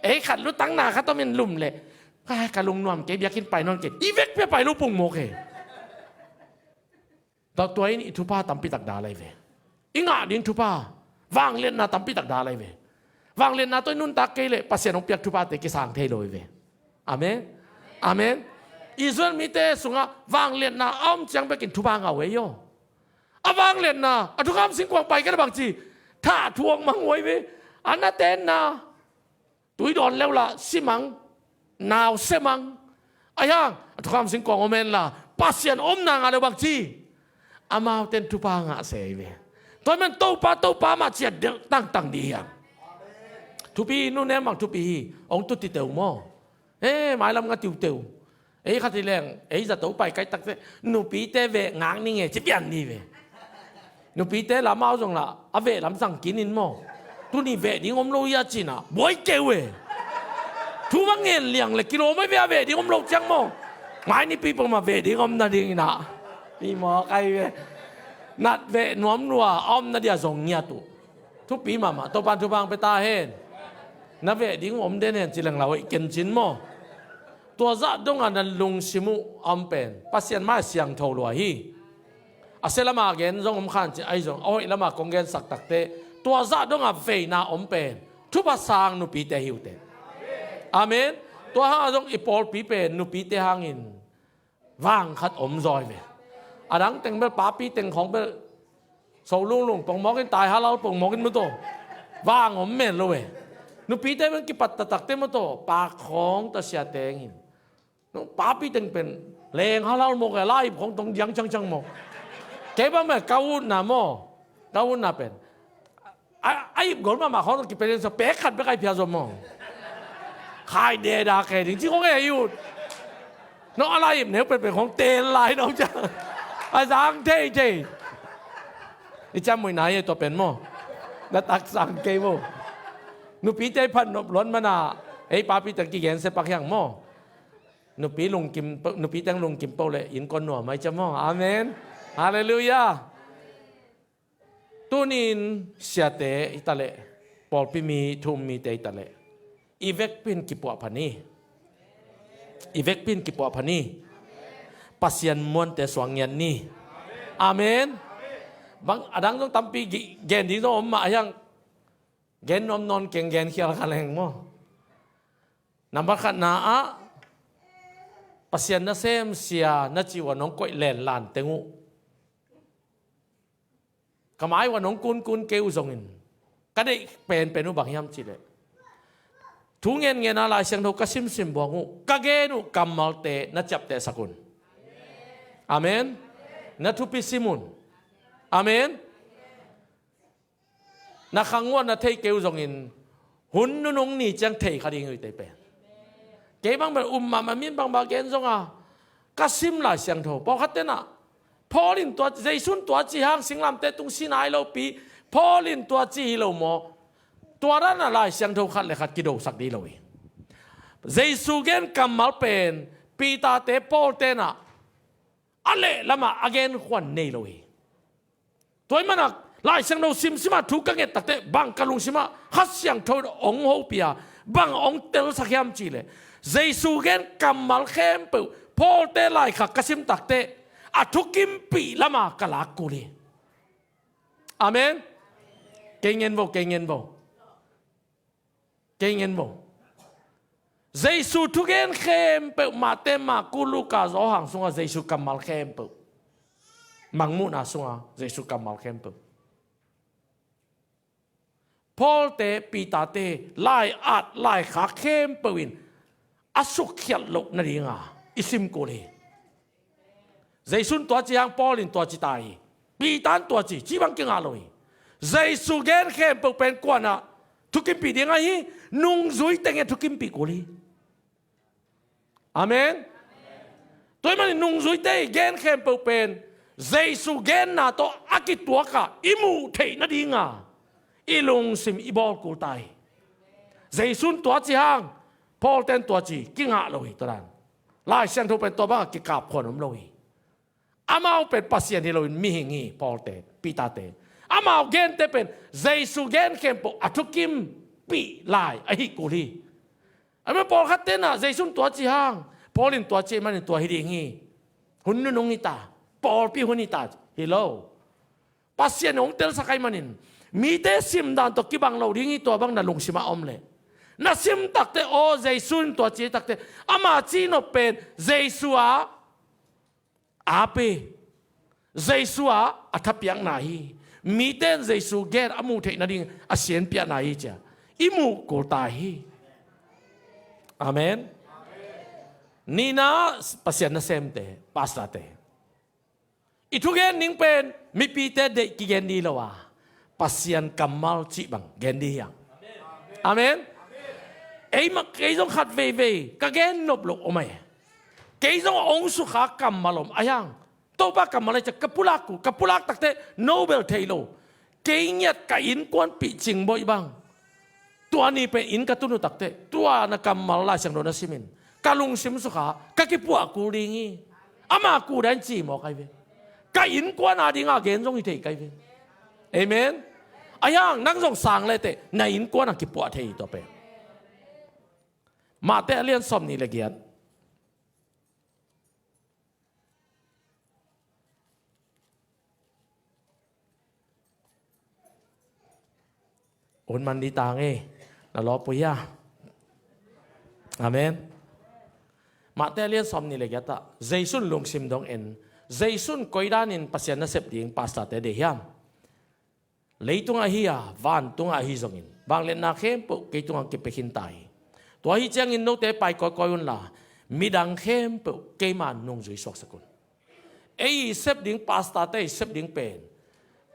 Ei khat lutang na khat om in lum le. Ka lungnuam kei biakinn pai nawn kei i vekpi a pai lo pung maw kei. Tua tua in i thupha tampi tak da lai ve. I ngah ding thupha, vangliatna tampi tak da lai ve. Vangliatna tawh i nuntak kei le Pasian hong piak thuphate kisang thei lo hi ve. Amen. Amen. Israel mite sungah vangliatna a om ciang bekin thupha ngah uh ei aw. A vangliatna a thukham singkuang pai kei le bangci thah thuak mang uh ei ve. A na tenna tui dawn leu lah simang, nau semang. A hiang a thukham singkuang om hen la Pasian omna ngah leu bangci. Amauten thupha ngah se hi ve. Tua hi man Topa Topa mah ciat delh tangtang dih hiam. Thupi hi, nunem bang thupi hi. Hong tuti teu maw. He mailam nga tiuteu. Ei khat hi leng ei zato pai kai takte nupite veh ngak ning e ci pian ni ve. Nupite lam au zong lah a veh lam sang kinin maw. Tuni veh ding om lo ia cina buai keu e. Thu bang ngen liang le kilo mai ve a veh ding om lo ciang maw. Mai nipi pang ma veh ding om na ding ina. I maw kai ve. Nat veh nuam lua a om na dia zong ngiat uh. Thupi mahmah Topan thupha ang pe ta hen. Na veh ding om den hen ci leng la hoih ken cin maw. Tua zah dongah na lungsim uh a om pen Pasian mai siangtho lua hi. A sia lama gen zong om khan ci ahi zong a hoih lama kong gensak takte tua zah dongah veina om pen thupha sang nupite hi uh teh. Amen. Tua hangah zong i pawlpi pen nupite hangin vang khat om zawi ve. A dang teng bel papi teng khawng bel so lunglung pongmawkin tai halal pongmawkin mawtaw. Vang om men lo ve. Nupite bel kipat taktakte mawtaw pak khawng ta sia tengin. Papi teng pen leng halal mawk e laip khawng tong diang ciangciang maw. Kei bang me ka utna maw. Ka utna pen a ip gol mahmah khawng tong kipelin sa pek khat bek ai phia zom maw. Khai deda kei ding ci khawng e i ut. Nong a laip neu pen pen khawng tel lai nong ciang a zang thei thei. I ciam muihna hi tua pen maw. Na taksang kei maw. Nupite phan nop luan mana ei papi teng kigen se pak hiang maw. Nupi lungkim nupi teng lungkim po le innkuan nuam ai cia maw. Amen. Halleluiah. Tunin siate i taleh pawlpi mi thu um mite i taleh i vekpin kipuah phan hi. I vekpin kipuah phan hi. Pasian muante suang ngiat ni. Amen. Bang a dang zong tampi gen ding zong om mah a hiang. Gen nuam nawn keng gen khial kha leng maw. Nambat khatna ah Pasian nasem sia na ci uh a nong koih lenlan teng uh ka mai uh a nong kunkun kei uh zongin ka deih penpen uh bang hiam cihleh thu ngen ngen a Lai Siangtho ka simsim buang uh ka gen uh kammalte na ciaptehsak un. Amen. Na thupi sim un. Amen. Na khang uh a na thei kei uh zongin hun nunung ni ciang thei kha ding hi uh tei pen. Kei bang bel um mahmah min bang bang gen zong a ka sim Lai Siangtho pawlkhat tenah Paul in tua Jesu in tua ci hang singlamte tung si nai lopi Paul in tua ci hi lo maw. Tua ranah Lai Siangtho khat le khat kidosak dih lo hi. Jesu gen kammal pen Peter te Paul tenah a leh lamah a gen khuan nei lo hi. Tua ih manah Lai Siangtho simsim a thu ka nget takteh bang ka lungsim ah Kha Siangtho in hong hopih a, bang hong telsak hiam cih leh, Jesu gen kammal khempeuh, Paul-te laikhak ka sim takteh a thukimpih lam ah ka lak kul hi. Amen. Kei ngen vo, kei ngen vo. Kei ngen vo. Jesu thugen khempeuh, Mate, Marku, Luka, Johan sungah Jesu kammal khempeuh, Mangmuhna sungah Jesu kammal khempeuh, Paul-te, Peter-te lai-at laikhak khempeuh in a sukkhiat loh nadinga i sim kul hi. Jesu in tua ci hang, Paul in tua ci ta hi. Peter in tua ci, cih bang kingah lo hi. Jesu gen khempeuh pen kuanah thukimpih ding ahi, nungzuite ngen thukimpih kul hi. Amen. Tua ahih manin nungzuite i gen khempeuh pen Jesu genna tawh a kituak a i muh theih nadinga i lungsim i bawl kul ta hi. Jesu in tua ci hang, Paul-te in tua ci, kingah lo hi tua dan. Lai Siangtho pen tua bangah kikapkhuan om lo hi. Amau pen Pasian hi loin mihing hi, Paul-te, Peter-te. Amau gente pen Jesu gen khempeuh a thukimpih lai ahi kul hi. Amah pawlkhatte in ah Jesu in tua ci hang, Paul in tua ci ahih manin tua hi ding hi. Hun nunung hi ta, pawlpi hun hi ta, hi lo. Pasian hong telsak ahih manin mite simdan tawh kibang lo ding hi, tua bang na lungsim ah om leh. Na sim takteh, aw, Jesu in tua ci takteh, ama cihnop pen Jesu ah a pe, Jesu ah a thapiakna hi. Mite in Jesu gen a muh theih nading a sianpiakna hi ci-a i muh kul ta hi. Amen. Nihna, Pasian nasemte, pastorte, i thugen ding pen mipite deih kigen ding lo a, Pasian kammal cih bang gen ding hi hang. Amen. Ei mah, kei zong khat veivei ka gen nop loh om ahi. Kei zong a ong sukha kammal om ahi hang. Topa kammal ahi ciang ka pulak uh, ka pulak takteh no bel thei lo. Kei ngiat ka innkuanpih cingboih bang, tua ni pen inn ka tun uh takteh tua na kammal Lai Siangtho na simin ka lungsim sukha, ka kipuah kul ding hi. Ama kudan ci mawk ahi ve. Ka innkuan a dinga gen zong hi thei ka hi ve. Amen. Ahi hang nang zong sang leteh na innkuan a kipuah thei hi tua pen. Mate a lian sawmnih le giat. Un man di tang e, na lawp uh hia? Amen. Mate a lian sawmnih le giat ah Jesu in lungsim dong en, Jesu in koidanin Pasian nasep ding pastorte deih hiam? Leitungah ahi a, vantungah ahi zongin vangliatna khempeuh kei tungah kipia khin ta hi. Tua ahi ciangin note pai kawikawi unla midang khempeuh keima nungzui suaksak un. Ei i sep ding, pastorte i sep ding pen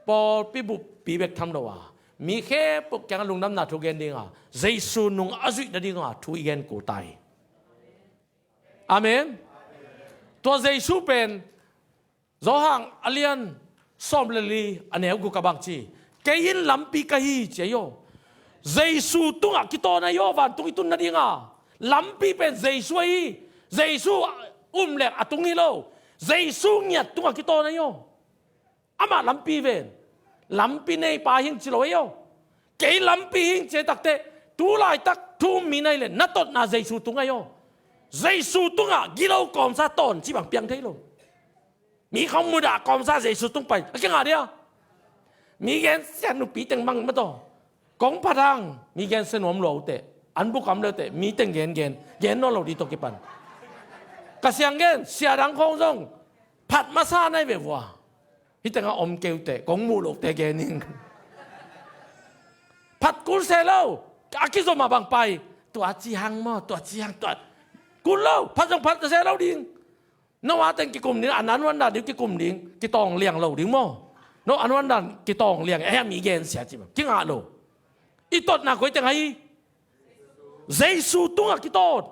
pawlpi buppi bek tham lo a, mi khempeuh kiangah lungdamna thu gen dinga Jesu nung a zuih nadinga thu i gen kul ta hi. Amen. Tua Jesu pen Johan a lian sawm le li a neu guk ah bang ci, kei in lampi ka hi ci ahi aw. Jesu tungah kitawn ahi aw, vantung i tun nadinga lampi pen Jesu ahi. Jesu um leng a tung hi lo. Jesu ngiat tungah kitawn ahi aw. Amah lampi ven, lampi neipa hing ci lo ahi aw. Kei lampi hing ci takteh tu laitak thu um mi na hi leh na totna Jesu tung ahi aw. Jesu tungah gilo kawmsa tawn cih bang piang thei lo. Mi khong mudah kawmsa Jesu tung pai a kingah dia. Mi gensia nupi teng bang mataw. Kong phat hang mi gensia nuam lua uh teh, an bukam le uh teh, mi teng gengen gen nawn lo dih tawh kipan. Ka siang gen sia dang khong zong phat masa nai ve vua. Hih tengah om kei uh teh kong muh loh teh gen ing. Phat kul se lo. A kizom a bang pai, tua ci hang maw, tua ci hang, tua kul lo. Phat zong phat se lo ding. No a teng kikum ding, a nan wan dan ding kikum ding, kitawng liang lo ding maw? No a nan wan dan kitawng liang, eh, a mi gensia ci bang kingah lo. I totna koi teng ahi? Jesu tungah kitawng.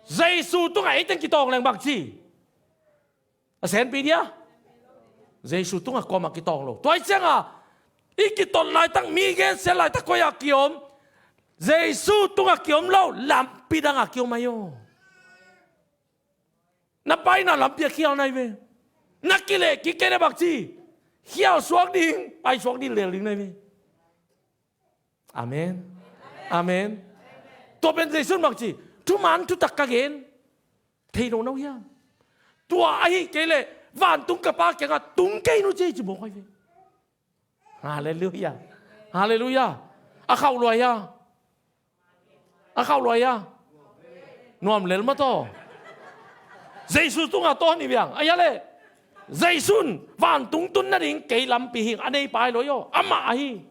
Jesu tungah ei teng kitawng leng bang ci? A senpi dia? Jesu tungah kuamah kitawng lo. Tua ahi cianga i kitot laitak, mi gensia laitak koi ah kiom? Jesu tungah kiom lo, lampi dangah kiom ahi aw. Na paina lampi a khial nai ve. Na kileh kik kei le bang ci? khial suak ding, pai suak ding lel ding na hi. Amen. Amen. Tua pen Jesuh in bang ci, thuman thutak ka gen thei lo na uh hiam? Tua ahih kei leh vantung ka Pa kiangah tung kei in uh ci, ci mawk hi ve. Halleluiah. Halleluiah. A khauh luai a. A khauh luai a. Nuam lel mah tawh. Jesuh tungah tawn hi viang. A hia leh, Jesuh in vantung tun nading kei lampi hi ing, a neipa hi lo hi aw. Amah ahi.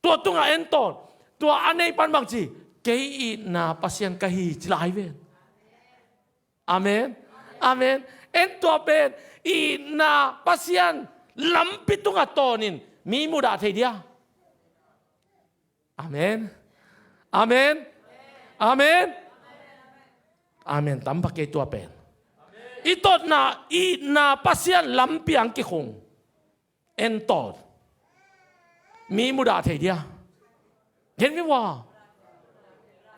Tua tungah en tawn. Tua a neipa in bang ci, kei itna Pasian ka hi, ci lai ven. Amen. Amen. En tua pen itna Pasian lampi tungah tawn in mi mudah thei dia. Amen. Amen. Amen. Amen. Tam bak kei tua pen. I totna itna Pasian lampi ang kikhung. En tawn. Mi mudah thei dia. Gen ve ua.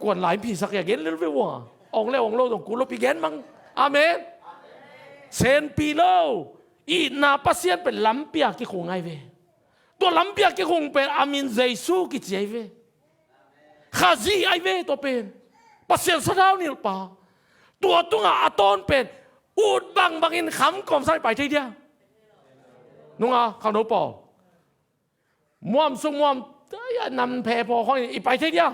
Kuan lai phisak ia gen lel ve ua. Ong le ong lo dong kul lo pi gen mang. Amen. Senpi lo. Itna Pasian pen lampi a kikhung ai ve. Tua lampi a kikhung pen a min Jesuh kici ai ve. Khazih ai ve tua pen. Pasian sathau nilhpa. Tua tungah a tawn pen ut bangbangin kham kawmsa in pai thei dia. Nunga khangno pawl, muam sung muam, nam phe phaw khawng in i pai thei dia.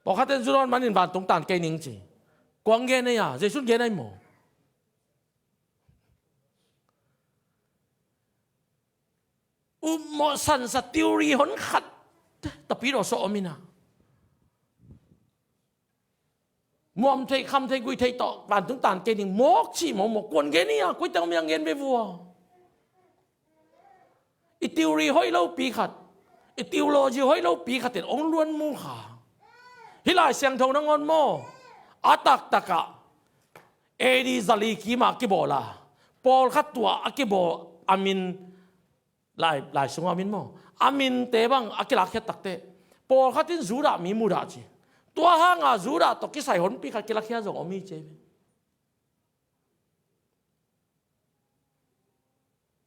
Pawlkhat in zu dawn manin vantung tan kei ning ci. Kuang gen ei a, Jesuh in gen ei maw? Upmawh sansa theory hon khat tapi daw sawh om ina. Muam thei, kham thei, gui thei tawh vantung tan kei ning mawk cih mawkmawk kuan gen hi a, kuaite om hiang gen ve vua. I theory hoih lopi khat, i theology hoih lopi khat in ong luan mu kha. Hih Lai Siangtho nangawn maw, a taktakah A D zali kimah a kibawl a, pawlkhat tua a kibawl a min, lai, lai sungah a min maw, a minte bang a kilakkhiat takteh pawlkhat in Judah mi mudah ci. Tua hanga Judah tawh kisai honpi khat kilakhia zong om hi ci.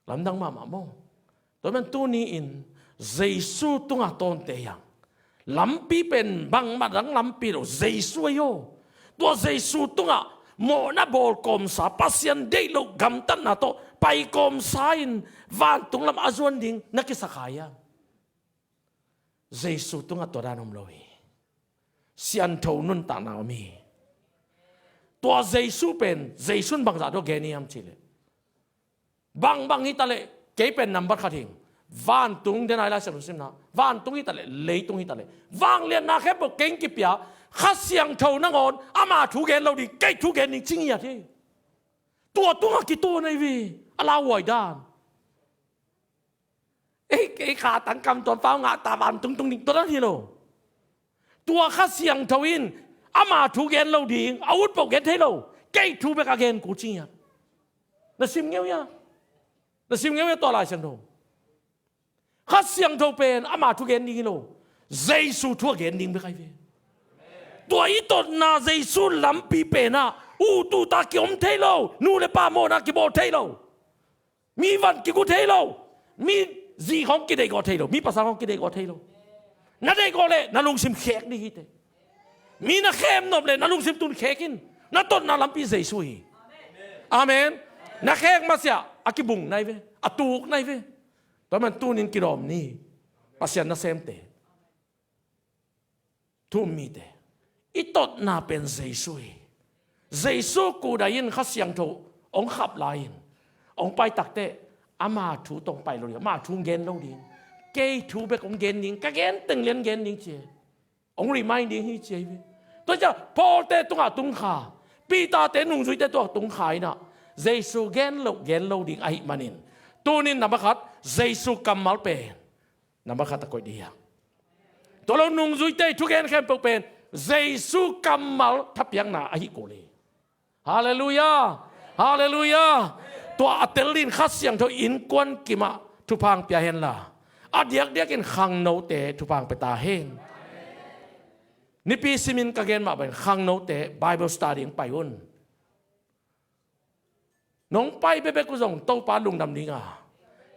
Lamdang mahmah maw? Tua man tuni-in Jesu tungah tawnte hiang. Lampi pen bangmah dang lampi lo, Jesu ahi aw. Tua Jesu tungah mawhna bawl kawmsa, Pasian deih loh gamtatna tawh pai kawmsa in vantung lam a zuan ding na kisak kha hiam? Jesu tungah tua dan om lo hi. Siangtho nuntakna om hi. Tua Jesu pen, Jesu in bangzah dawh gen hiam cihleh, bangbang hitaleh kei pen nambat khat hing. Vantung, den ai Lai Siangtho simna, vantung hitaleh, leitung hitaleh, vangliatna khempeuh kei hong kipia, Kha Siangtho nangawn ama thu gen lo ding, kei thu gen ding ci ngiat hi. Tua tungah kituak na hi ve. A lauhuai dan. Ei, kei kha tangkam tua pau ngah ta vantung tung ding tua dan hi lo. Tua Kha Siangtho in ama thu gen lo ding, a ut peuh gen thei lo. Kei thu bek a gen kul ci ngiat. Na sim ngeu ia. Na sim ngeu ia tua Lai Siangtho. Kha Siangtho pen ama thu gen ding hi lo. Jesu thu a gen ding bek ahi ve. Tua i totna Jesu lampi penah ut uta kiom thei lo. Nu le pa mawhna kibawl thei lo. Mi van kigu thei lo. Mi zi khawng kideihgawh thei lo. Mi pasal khawng kideihgawh thei lo. Na deihgawh leh na lungsim khek ding hi teh. Mi na khem nop leh na lungsim tun khek in. Na totna lampi Jesu hi. Amen. Na khek masiah a kibung na hi ve. A tuk na hi ve. Tua man tunin kidawm ni. Pasian nasemte, thu-um mite, i totna pen Jesu hi. Jesu kudai in Kha Siangtho hong khap lai-in hong pai takteh ama thu tawh hong pai lo ding, ama thu hong gen lo ding. Kei thu bek hong gen ding, ka gen teng lian gen ding ci. Hong remind ding hi ci ahi ve. Tua ciah Paul-te tungah tung kha, Peter-te nungzuite tungah tung kha inah Jesu gen lo, gen lo ding ahih manin tunin nambat khat Jesu kammal pen nambat khat a koih ding hi hang. Tua lo nungzuite thugen khempeuh pen Jesu kammal thapiakna ahi kul hi. Halleluiah. Halleluiah. Tua a tel ding Kha Siangtho innkuan kimah thupha hong pia henla, a diakdiakin khangnote thupha hong pia ta hen. Nipi simin ka gen mah bangin khangnote Bible study hong pai un. Nong pai bekbek uh zong Topa lungdam ding a,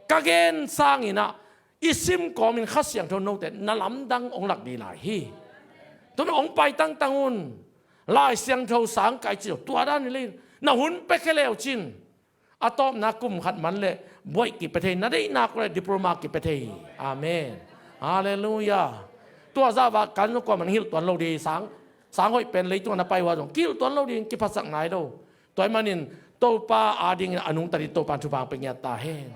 ka gen sangin ah i sim kawmin Kha Siangtho note na lamdang hong lak ding lai hi. Tun hong pai tangtang un. Lai Siangtho sang kai ci uh, tua dan hi lei, na hun pia khia le uh cin, a tawpna kum khat man leh buaih kipia thei, na deihna uh leh diploma kipia thei. Amen. Halleluiah. Tua zah vah kan zong kuaman hilh tuan lo ding, sang, sang hoih pen leitung a na pai uh a zong kihilh tuan lo ding, kiphasak nai lo. Tua ahih manin Topa adingin a nungta ding Topa in thupha pia ngiat ta hen.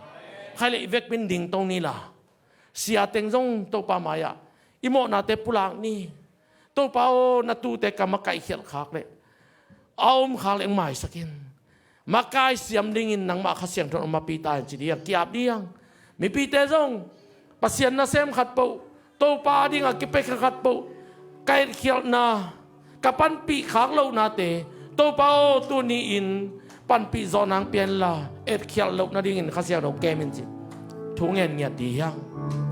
Khaileh i vekpi-in ding to ni la, sia teng zong Topa mai-ah i mawhnate pulak ni. Topa aw, na tuute ka makaih khialh khak leh, a om khak leh hong maisak in. Makai siam dingin nangmah Kha Siangtho in hong mapi ta hen ci ding, ki-ap ding. Mipite zong Pasian nasem khat peuh, Topa adingin kipia khat peuh, ka etkhialhna, ka panpih khak lohnate Topa aw, tuni-in panpih zawh nang pia in la, etkhialh loh nadingin Kha Siangtho kem in ci. Thu ngen ngiat ding hi hang.